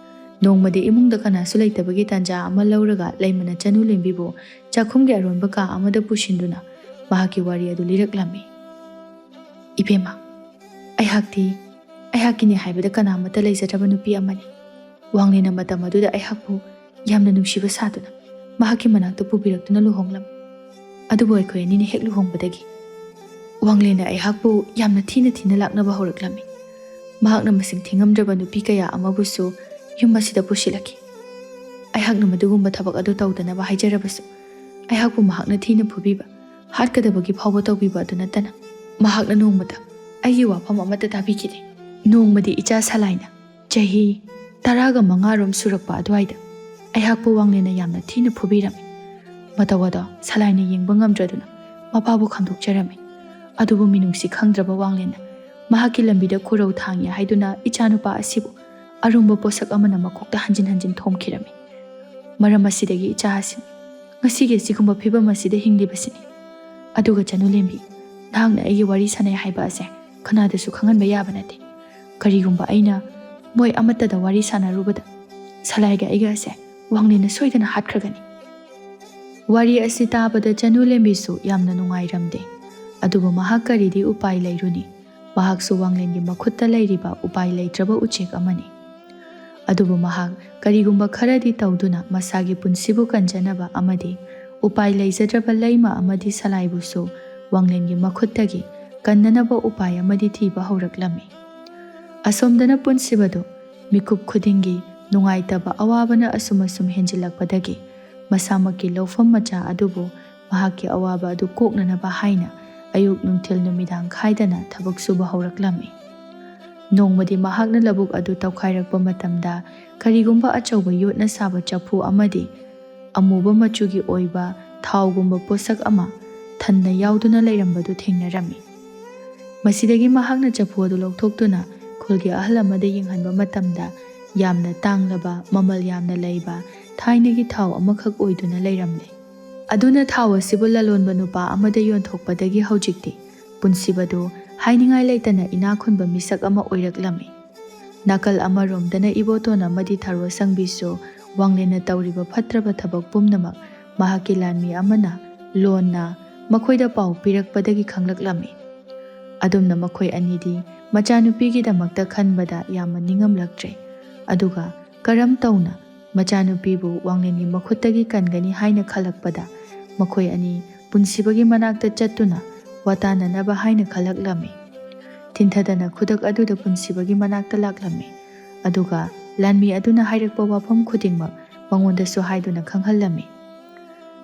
ꯅꯣꯡꯃꯗꯤ ꯏꯃꯨꯡꯗ ꯀꯅꯥꯁꯨ ꯂꯩꯇꯕꯒꯤ ꯇꯥꯟꯖꯥ ꯑꯃ ꯂꯧꯔꯒ ꯂꯩꯃꯅ ꯆꯅꯨ ꯂꯦꯝꯕꯤꯕꯨ ꯆꯥꯛꯈꯨꯝꯒꯤ ꯑꯔꯣꯟꯕ ꯀꯥ ꯑꯃꯗ ꯄꯨꯁꯤꯟꯗꯨꯅ ꯃꯍꯥꯛꯀꯤ ꯋꯥꯔꯤ ꯑꯗꯨ ꯂꯤꯔꯛꯂꯝꯃꯤ꯫ "ꯏꯕꯦꯝꯃ, ꯑꯩꯍꯥꯛꯇꯤ ꯑꯩꯍꯥꯛꯀꯤꯅꯤ ꯍꯥꯏꯕꯗ ꯀꯅꯥꯃꯠꯇ ꯂꯩꯖꯗ꯭ꯔꯕ ꯅꯨꯄꯤ ꯑꯃꯅꯤ꯫ ꯋꯥꯡꯂꯦꯟꯅ ꯃꯇꯝ ꯑꯗꯨꯗ ꯑꯩꯍꯥꯛꯄꯨ ꯌꯥꯝꯅ ꯅꯨꯡꯁꯤꯕ ꯁꯥꯗꯨꯅ ꯃꯍꯥꯛꯀꯤ ꯃꯅꯥꯛꯇ ꯄꯨꯕꯤꯔꯛꯇꯨꯅ ꯂꯨꯍꯣꯡꯂꯝꯃꯤ꯫ ꯑꯗꯨꯕꯨ ꯑꯩꯈꯣꯏ ꯑꯅꯤꯅ ꯍꯦꯛ ꯂꯨꯍꯣꯡꯕꯗꯒꯤ ꯋꯥꯡꯂꯦꯟꯅ ꯑꯩꯍꯥꯛꯄꯨ ꯌꯥꯝꯅ ꯊꯤꯅ ꯊꯤꯅ ꯂꯥꯛꯅꯕ ꯍꯧꯔꯛꯂꯝꯃꯤ꯫ ꯃꯍꯥꯛꯅ ꯃꯁꯤꯡ ꯊꯤꯉꯝꯗ꯭ꯔꯕ ꯅꯨꯄꯤ ꯀꯌꯥ ꯑꯃꯕꯨꯁꯨ ꯌꯨꯝ ꯑꯁꯤꯗ ꯄꯨꯁꯤꯜꯂꯛꯈꯤ꯫ ꯑꯩꯍꯥꯛꯅ ꯃꯗꯨꯒꯨꯝꯕ ꯊꯕꯛ ꯑꯗꯨ ꯇꯧꯗꯅꯕ ꯍꯥꯏꯖꯔꯕꯁꯨ, ꯑꯩꯍꯥꯛꯄꯨ ꯃꯍꯥꯛꯅ ꯊꯤꯅ ꯐꯨꯕꯤꯕ, ꯍꯥꯠꯀꯗꯕꯒꯤ ꯐꯥꯎꯕ ꯇꯧꯕꯤꯕ ꯑꯗꯨ ꯅꯠꯇꯅ, ꯃꯍꯥꯛꯅ ꯅꯣꯡꯃꯇ ꯑꯩꯒꯤ ꯋꯥꯐꯝ ꯑꯃꯠꯇ ꯇꯥꯕꯤꯈꯤꯗꯦ꯫ ꯅꯣꯡꯃꯗꯤ ꯏꯆꯥ ꯁꯂꯥꯏꯅ ꯆꯍꯤ ꯇꯔꯥꯒ ꯃꯉꯥꯔꯣꯝ ꯁꯨꯔꯛꯄ ꯑꯗꯨꯋꯥꯏꯗ ꯑꯩꯍꯥꯛꯄꯨ ꯋꯥꯡꯂꯦꯟꯅ ꯌꯥꯝꯅ ꯊꯤꯅ ꯐꯨꯕꯤꯔꯝꯃꯤ꯫ ꯃꯇꯧ ꯑꯗꯣ ꯁꯂꯥꯏꯅ ꯌꯦꯡꯕ ꯉꯝꯗ꯭ꯔꯗꯨꯅ ꯃꯄꯥꯕꯨ ꯈꯪꯗꯣꯛꯆꯔꯝꯃꯤ꯫ ꯑꯗꯨꯕꯨ ꯃꯤꯅꯨꯡꯁꯤ ꯈꯪꯗ꯭ꯔꯕ ꯋꯥꯡꯂꯦꯟꯅ ꯃꯍꯥꯛꯀꯤ ꯂꯝꯕꯤꯗ ꯈꯨꯔꯧ ꯊꯥꯡꯉꯤ ꯍꯥꯏꯗꯨꯅ ꯏꯆꯥꯅꯨꯄꯥ ꯑꯁꯤꯕꯨ ꯑꯔꯨꯝꯕ ꯄꯣꯠꯁꯛ ꯑꯃꯅ ꯃꯀꯣꯛꯇ ꯍꯟꯖꯤꯟ ꯍꯟꯖꯤꯟ ꯊꯣꯝꯈꯤꯔꯝꯃꯤ꯫ ꯃꯔꯝ ꯑꯁꯤꯗꯒꯤ ꯏꯆꯥ ꯑꯁꯤ ꯉꯁꯤꯒꯤ ꯑꯁꯤꯒꯨꯝꯕ ꯐꯤꯕꯝ ꯑꯁꯤꯗ ꯍꯤꯡꯂꯤꯕꯁꯤꯅꯤ꯫ ꯑꯗꯨꯒ ꯆꯅꯨꯂꯦꯝꯕꯤ, ꯅꯍꯥꯛꯅ ꯑꯩꯒꯤ ꯋꯥꯔꯤ ꯁꯥꯟꯅꯩ ꯍꯥꯏꯕ ꯑꯁꯦ ꯀꯅꯥꯗꯁꯨ ꯈꯪꯍꯟꯕ ꯌꯥꯕ ꯅꯠꯇꯦ꯫ ꯀꯔꯤꯒꯨꯝꯕ ꯑꯩꯅ ꯃꯣꯏ ꯑꯃꯠꯇꯗ ꯋꯥꯔꯤ ꯁꯥꯟꯅꯔꯨꯕꯗ ꯁꯂꯥꯏꯒ ꯑꯩꯒ ꯑꯁꯦ ꯋꯥꯡꯂꯦꯟꯅ ꯁꯣꯏꯗꯅ ꯍꯥꯠꯈ꯭ꯔꯒꯅꯤ꯫ ꯋꯥꯔꯤ ꯑꯁꯤ ꯇꯥꯕꯗ ꯆꯅꯨꯂꯦꯝꯕꯤꯁꯨ ꯌꯥꯝꯅ ꯅꯨꯡꯉꯥꯏꯔꯝꯗꯦ꯫ ꯑꯗꯨꯕꯨ ꯃꯍꯥꯛ ꯀꯔꯤꯗꯤ ꯎꯄꯥꯏ ꯂꯩꯔꯨꯅꯤ? ꯃꯍꯥꯛꯁꯨ ꯋꯥꯡꯂꯦꯟꯒꯤ ꯃꯈꯨꯠꯇ ꯂꯩꯔꯤꯕ ꯎꯄꯥꯏ ꯂꯩꯇ꯭ꯔꯕ ꯎꯆꯦꯛ ꯑꯃꯅꯤ꯫ ꯑꯗꯨꯕꯨ ꯃꯍꯥꯛ ꯀꯔꯤꯒꯨꯝꯕ ꯈꯔꯗꯤ ꯇꯧꯗꯨꯅ ꯃꯁꯥꯒꯤ ꯄꯨꯟꯁꯤꯕꯨ ꯀꯟꯖꯅꯕ ꯑꯃꯗꯤ ꯎꯄꯥꯏ ꯂꯩꯖꯗ꯭ꯔꯕ ꯂꯩꯃ ꯑꯃꯗꯤ ꯁꯂꯥꯏꯕꯨꯁꯨ ꯋꯥꯡꯂꯦꯟꯒꯤ ꯃꯈꯨꯠꯇꯒꯤ ꯀꯟꯅꯅꯕ ꯎꯄꯥꯏ ꯑꯃꯗꯤ ꯊꯤꯕ ꯍꯧꯔꯛꯂꯝꯃꯤ꯫ ꯑꯁꯣꯝꯗꯅ ꯄꯨꯟꯁꯤꯕꯗꯨ ꯃꯤꯀꯨꯞ ꯈꯨꯗꯤꯡꯒꯤ ꯅꯨꯡꯉꯥꯏꯇꯕ ꯑꯋꯥꯕꯅ ꯑꯁꯨꯝ ꯑꯁꯨꯝ ꯍꯦꯟꯖꯤꯜꯂꯛꯄꯗꯒꯤ ꯃꯁꯥꯃꯛꯀꯤ ꯂꯧꯐꯝ ꯃꯆꯥ ꯑꯗꯨꯕꯨ ꯃꯍꯥꯛꯀꯤ ꯑꯋꯥꯕ ꯑꯗꯨ ꯀꯣꯛꯅꯅꯕ ꯍꯥꯏꯅ ꯑꯌꯨꯛ ꯅꯨꯡꯊꯤꯜ ꯅꯨꯃꯤꯗꯥꯡ ꯈꯥꯏꯗꯅ ꯊꯕꯛ ꯁꯨꯕ ꯍꯧꯔꯛꯂꯝꯃꯤ꯫ ꯅꯣꯡꯃꯗꯤ ꯃꯍꯥꯛꯅ ꯂꯧꯕꯨꯛ ꯑꯗꯨ ꯇꯧꯈꯥꯏꯔꯛꯄ ꯃꯇꯝꯗ ꯀꯔꯤꯒꯨꯝꯕ ꯑꯆꯧꯕ ꯌꯣꯠꯅ ꯁꯥꯕ ꯆꯐꯨ ꯑꯃꯗꯤ ꯑꯃꯨꯕ ꯃꯆꯨꯒꯤ ꯑꯣꯏꯕ ꯊꯥꯎꯒꯨꯝꯕ ꯄꯣꯠꯁꯛ ꯑꯃ ꯊꯟꯅ ꯌꯥꯎꯗꯨꯅ ꯂꯩꯔꯝꯕꯗꯨ ꯊꯦꯡꯅꯔꯝꯃꯤ꯫ ꯃꯁꯤꯗꯒꯤ ꯃꯍꯥꯛꯅ ꯆꯐꯨ ꯑꯗꯨ ꯂꯧꯊꯣꯛꯇꯨꯅ ꯈꯨꯜꯒꯤ ꯑꯍꯜ ꯑꯃꯗ ꯌꯦꯡꯍꯟꯕ ꯃꯇꯝꯗ ꯌꯥꯝꯅ ꯇꯥꯡꯂꯕ, ꯃꯃꯜ ꯌꯥꯝꯅ ꯂꯩꯕ ꯊꯥꯏꯅꯒꯤ ꯊꯥꯎ ꯑꯃꯈꯛ ꯑꯣꯏꯗꯨꯅ ꯂꯩꯔꯝꯂꯦ꯫ ꯑꯗꯨꯅ ꯊꯥꯎ ꯑꯁꯤꯕꯨ ꯂꯂꯣꯟꯕ ꯅꯨꯄꯥ ꯑꯃꯗ ꯌꯣꯟꯊꯣꯛꯄꯗꯒꯤ ꯍꯧꯖꯤꯛꯇꯤ ꯄꯨꯟꯁꯤꯕꯗꯨ ꯍꯥꯏꯅꯤꯡꯉꯥꯏ ꯂꯩꯇꯅ ꯏꯅꯥꯛ ꯈꯨꯟꯕ ꯃꯤꯁꯛ ꯑꯃ ꯑꯣꯏꯔꯛꯂꯝꯃꯤ꯫ ꯅꯥꯀꯜ ꯑꯃꯔꯣꯝꯗꯅ ꯏꯕꯣꯇꯣꯟ ꯑꯃꯗꯤ ꯊꯔꯣ ꯁꯪꯕꯤꯁꯨ ꯋꯥꯡꯂꯦꯟꯅ ꯇꯧꯔꯤꯕ ꯐꯠꯇ꯭ꯔꯕ ꯊꯕꯛ ꯄꯨꯝꯅꯃꯛ ꯃꯍꯥꯛꯀꯤ ꯂꯥꯟꯃꯤ ꯑꯃꯅ ꯂꯣꯟꯅ ꯃꯈꯣꯏꯗ ꯄꯥꯎ ꯄꯤꯔꯛꯄꯗꯒꯤ ꯈꯪꯂꯛꯂꯝꯃꯤ꯫ ꯑꯗꯨꯝꯅ ꯃꯈꯣꯏ ꯑꯅꯤꯗꯤ ꯃꯆꯥꯅꯨꯄꯤꯒꯤꯗꯃꯛꯇ ꯈꯟꯕꯗ ꯌꯥꯝꯅ ꯅꯤꯡꯉꯝꯂꯛꯇ꯭ꯔꯦ꯫ ꯑꯗꯨꯒ ꯀꯔꯝ ꯇꯧꯅ ꯃꯆꯥꯅꯨꯄꯤꯕꯨ ꯋꯥꯡꯂꯦꯟꯒꯤ ꯃꯈꯨꯠꯇꯒꯤ ꯀꯟꯒꯅꯤ ꯍꯥꯏꯅ ꯈꯜꯂꯛꯄꯗ ꯃꯈꯣꯏ ꯑꯅꯤ ꯄꯨꯟꯁꯤꯕꯒꯤ ꯃꯅꯥꯛꯇ ꯆꯠꯇꯨꯅ ꯋꯥꯇꯥꯅꯅꯕ ꯍꯥꯏꯅ ꯈꯜꯂꯛꯂꯝꯃꯤ꯫ ꯊꯤꯟꯊꯗꯅ ꯈꯨꯗꯛ ꯑꯗꯨꯗ ꯄꯨꯟꯁꯤꯕꯒꯤ ꯃꯅꯥꯛꯇ ꯂꯥꯛꯂꯝꯃꯤ꯫ ꯑꯗꯨꯒ ꯂꯥꯟꯃꯤ ꯑꯗꯨꯅ ꯍꯥꯏꯔꯛꯄ ꯋꯥꯐꯝ ꯈꯨꯗꯤꯡꯃꯛ ꯃꯉꯣꯟꯗꯁꯨ ꯍꯥꯏꯗꯨꯅ ꯈꯪꯍꯜꯂꯝꯃꯤ꯫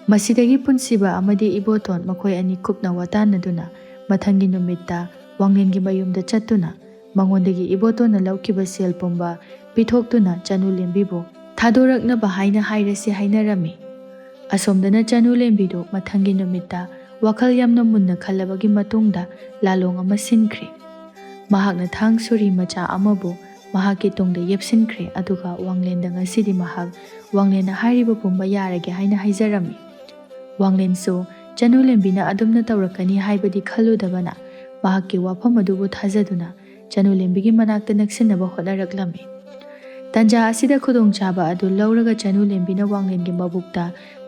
ꯃꯁꯤꯗꯒꯤ ꯄꯨꯟꯁꯤꯕ ꯑꯃꯗꯤ ꯏꯕꯣꯇꯣꯟ ꯃꯈꯣꯏ ꯑꯅꯤ ꯀꯨꯞꯅ ꯋꯥꯇꯥꯅꯗꯨꯅ ꯃꯊꯪꯒꯤ ꯅꯨꯃꯤꯠꯇ ꯋꯥꯡꯂꯦꯟꯒꯤ ꯃꯌꯨꯝꯗ ꯆꯠꯇꯨꯅ ꯃꯉꯣꯟꯗꯒꯤ ꯏꯕꯣꯇꯣꯟꯅ ꯂꯧꯈꯤꯕ ꯁꯦꯜ ꯄꯨꯝꯕ ꯄꯤꯊꯣꯛꯇꯨꯅ ꯆꯅꯨ ꯂꯦꯝꯕꯤꯕꯨ ꯊꯥꯗꯣꯔꯛꯅꯕ ꯍꯥꯏꯅ ꯍꯥꯏꯔꯁꯤ ꯍꯥꯏꯅꯔꯝꯃꯤ꯫ ꯑꯁꯣꯝꯗꯅ ꯆꯅꯨ ꯂꯦꯝꯕꯤꯗꯨ ꯃꯊꯪꯒꯤ ꯅꯨꯃꯤꯠꯇ ꯋꯥꯈꯜ ꯌꯥꯝꯅ ꯃꯨꯟꯅ ꯈꯜꯂꯕꯒꯤ ꯃꯇꯨꯡꯗ ꯂꯥꯂꯣꯡ ꯑꯃ ꯁꯤꯟꯈ꯭ꯔꯦ꯫ ꯃꯍꯥꯛꯅ ꯊꯥꯡ ꯁꯣꯔꯤ ꯃꯆꯥ ꯑꯃꯕꯨ ꯃꯍꯥꯛꯀꯤ ꯇꯨꯡꯗ ꯌꯦꯞꯁꯤꯟꯈ꯭ꯔꯦ, ꯑꯗꯨꯒ ꯋꯥꯡꯂꯦꯟꯗ ꯉꯁꯤꯗꯤ ꯃꯍꯥꯛ ꯋꯥꯡꯂꯦꯟꯅ ꯍꯥꯏꯔꯤꯕ ꯄꯨꯝꯕ ꯌꯥꯔꯒꯦ ꯍꯥꯏꯅ ꯍꯥꯏꯖꯔꯝꯃꯤ꯫ ꯋꯥꯡꯂꯦꯟꯁꯨ ꯆꯅꯨ ꯂꯦꯝꯕꯤꯅ ꯑꯗꯨꯝꯅ ꯇꯧꯔꯛꯀꯅꯤ ꯍꯥꯏꯕꯗꯤ ꯈꯜꯂꯨꯗꯕꯅ ꯃꯍꯥꯛꯀꯤ ꯋꯥꯐꯝ ꯑꯗꯨꯕꯨ ꯊꯥꯖꯗꯨꯅ ꯆꯅꯨ ꯂꯦꯝꯕꯤꯒꯤ ꯃꯅꯥꯛꯇ ꯅꯛꯁꯤꯟꯅꯕ ꯍꯣꯠꯅꯔꯛꯂꯝꯃꯤ꯫ ꯇꯟꯖꯥ ꯑꯁꯤꯗ ꯈꯨꯗꯣꯡꯆꯥꯕ ꯑꯗꯨ ꯂꯧꯔꯒ ꯆꯅꯨ ꯂꯦꯝꯕꯤꯅ ꯋꯥꯡꯂꯦꯟꯒꯤ ꯃꯕꯨꯛꯇ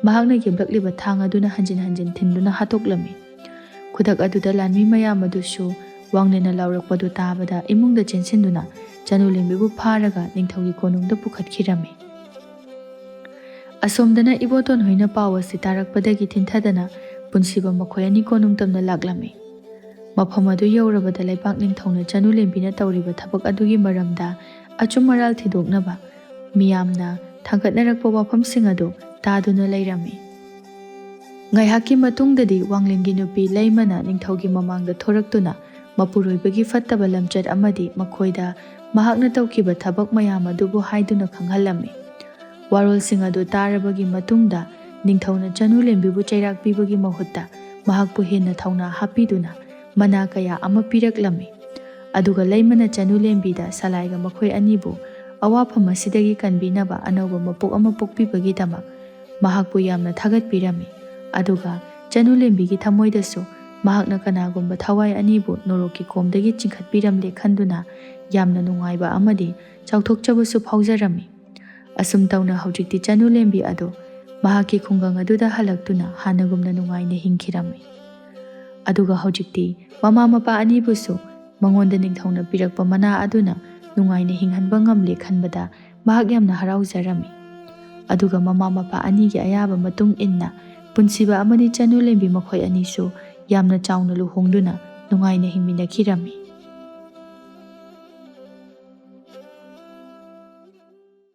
ꯃꯍꯥꯛꯅ ꯌꯦꯞꯂꯛꯂꯤꯕ ꯊꯥꯡ ꯑꯗꯨꯅ ꯍꯟꯖꯤꯟ ꯍꯟꯖꯤꯟ ꯊꯤꯟꯗꯨꯅ ꯍꯥꯠꯇꯣꯛꯂꯝꯃꯤ꯫ ꯈꯨꯗꯛ ꯑꯗꯨꯗ ꯂꯥꯟꯃꯤ ꯃꯌꯥꯝ ꯑꯗꯨꯁꯨ ꯋꯥꯡꯂꯦꯟꯅ ꯂꯥꯎꯔꯛꯄꯗꯨ ꯇꯥꯕꯗ ꯏꯃꯨꯡꯗ ꯆꯦꯟꯁꯤꯟꯗꯨꯅ ꯆꯅꯨ ꯂꯦꯝꯕꯤꯕꯨ ꯐꯥꯔꯒ ꯅꯤꯡꯊꯧꯒꯤ ꯀꯣꯅꯨꯡꯗ ꯄꯨꯈꯠꯈꯤꯔꯝꯃꯤ꯫ ꯑꯁꯣꯝꯗꯅ ꯏꯕꯣꯇꯣꯟ ꯍꯣꯏꯅ ꯄꯥꯎ ꯑꯁꯤ ꯇꯥꯔꯛꯄꯗꯒꯤ ꯊꯤꯟꯊꯗꯅ ꯄꯨꯟꯁꯤꯕ ꯃꯈꯣꯏ ꯑꯅꯤ ꯀꯣꯅꯨꯡ ꯇꯝꯅ ꯂꯥꯛꯂꯝꯃꯤ꯫ ꯃꯐꯝ ꯑꯗꯨ ꯌꯧꯔꯕꯗ ꯂꯩꯄꯥꯛ ꯅꯤꯡꯊꯧꯅ ꯆꯅꯨ ꯂꯦꯝꯕꯤꯅ ꯇꯧꯔꯤꯕ ꯊꯕꯛ ꯑꯗꯨꯒꯤ ꯃꯔꯝꯗ ꯑꯆꯨꯝ ꯑꯔꯥꯜ ꯊꯤꯗꯣꯛꯅꯕ ꯃꯤꯌꯥꯝꯅ ꯊꯥꯡꯒꯠꯅꯔꯛꯄ ꯋꯥꯐꯝꯁꯤꯡ ꯑꯗꯨ ꯇꯥꯗꯨꯅ ꯂꯩꯔꯝꯃꯤ꯫ ꯉꯥꯏꯍꯥꯛꯀꯤ ꯃꯇꯨꯡꯗꯗꯤ ꯋꯥꯡꯂꯦꯟꯒꯤ ꯅꯨꯄꯤ ꯂꯩꯃꯅ ꯅꯤꯡꯊꯧꯒꯤ ꯃꯃꯥꯡꯗ ꯊꯣꯔꯛꯇꯨꯅ ꯃꯄꯨꯔꯣꯏꯕꯒꯤ ꯐꯠꯇꯕ ꯂꯝꯆꯠ ꯑꯃꯗꯤ ꯃꯈꯣꯏꯗ ꯃꯍꯥꯛꯅ ꯇꯧꯈꯤꯕ ꯊꯕꯛ ꯃꯌꯥꯝ ꯑꯗꯨꯕꯨ ꯍꯥꯏꯗꯨꯅ ꯈꯪꯍꯜꯂꯝꯃꯤ꯫ ꯋꯥꯔꯣꯜꯁꯤꯡ ꯑꯗꯨ ꯇꯥꯔꯕꯒꯤ ꯃꯇꯨꯡꯗ ꯅꯤꯡꯊꯧꯅ ꯆꯅꯨ ꯂꯦꯝꯕꯤꯕꯨ ꯆꯩꯔꯥꯛ ꯄꯤꯕꯒꯤ ꯃꯍꯨꯠꯇ ꯃꯍꯥꯛꯄꯨ ꯍꯦꯟꯅ ꯊꯧꯅꯥ ꯍꯥꯞꯄꯤꯗꯨꯅ ꯃꯅꯥ ꯀꯌꯥ ꯑꯃ ꯄꯤꯔꯛꯂꯝꯃꯤ꯫ ꯑꯗꯨꯒ ꯂꯩꯃꯅ ꯆꯅꯨ ꯂꯦꯝꯕꯤꯗ ꯁꯂꯥꯏꯒ ꯃꯈꯣꯏ ꯑꯅꯤꯕꯨ ꯑꯋꯥꯐꯝ ꯑꯁꯤꯗꯒꯤ ꯀꯟꯕꯤꯅꯕ ꯑꯅꯧꯕ ꯃꯄꯣꯛ ꯑꯃ ꯄꯣꯛꯄꯤꯕꯒꯤꯗꯃꯛ ꯃꯍꯥꯛꯄꯨ ꯌꯥꯝꯅ ꯊꯥꯒꯠꯄꯤꯔꯝꯃꯤ꯫ ꯑꯗꯨꯒ ꯆꯅꯨ ꯂꯦꯝꯕꯤꯒꯤ ꯊꯃꯣꯏꯗꯁꯨ ꯃꯍꯥꯛꯅ ꯀꯅꯥꯒꯨꯝꯕ ꯊꯋꯥꯏ ꯑꯅꯤꯕꯨ ꯅꯣꯔꯣꯛꯀꯤ ꯀꯣꯝꯗꯒꯤ ꯆꯤꯡꯈꯠꯄꯤꯔꯝꯂꯦ ꯈꯟꯗꯨꯅ ꯌꯥꯝꯅ ꯅꯨꯡꯉꯥꯏꯕ ꯑꯃꯗꯤ ꯆꯥꯎꯊꯣꯛꯆꯕꯁꯨ ꯐꯥꯎꯖꯔꯝꯃꯤ꯫ ꯑꯁꯨꯝ ꯇꯧꯅ ꯍꯧꯖꯤꯛꯇꯤ ꯆꯅꯨ ꯂꯦꯝꯕꯤ ꯑꯗꯨ ꯃꯍꯥꯛꯀꯤ ꯈꯨꯡꯒꯪ ꯑꯗꯨꯗ ꯍꯜꯂꯛꯇꯨꯅ ꯍꯥꯟꯅꯒꯨꯝꯅ ꯅꯨꯡꯉꯥꯏꯅ ꯍꯤꯡꯈꯤꯔꯝꯃꯤ꯫ ꯑꯗꯨꯒ ꯍꯧꯖꯤꯛꯇꯤ ꯃꯃꯥ ꯃꯄꯥ ꯑꯅꯤꯕꯨꯁꯨ ꯃꯉꯣꯟꯗ ꯅꯤꯡꯊꯧꯅ ꯄꯤꯔꯛꯄ ꯃꯅꯥ ꯑꯗꯨꯅ ꯅꯨꯡꯉꯥꯏꯅ ꯍꯤꯡꯍꯟꯕ ꯉꯝꯂꯦ ꯈꯟꯕꯗ ꯃꯍꯥꯛ ꯌꯥꯝꯅ ꯍꯔꯥꯎꯖꯔꯝꯃꯤ꯫ ꯑꯗꯨꯒ ꯃꯃꯥ ꯃꯄꯥ ꯑꯅꯤꯒꯤ ꯑꯌꯥꯕ ꯃꯇꯨꯡ ꯏꯟꯅ ꯄꯨꯟꯁꯤꯕ ꯑꯃꯗꯤ ꯆꯅꯨ ꯂꯦꯝꯕꯤ ꯃꯈꯣꯏ ꯑꯅꯤꯁꯨ ꯌꯥꯝꯅ ꯆꯥꯎꯅ ꯂꯨꯍꯣꯡꯗꯨꯅ ꯅꯨꯡꯉꯥꯏꯅ ꯍꯤꯡꯃꯤꯟꯅꯈꯤꯔꯝꯃꯤ꯫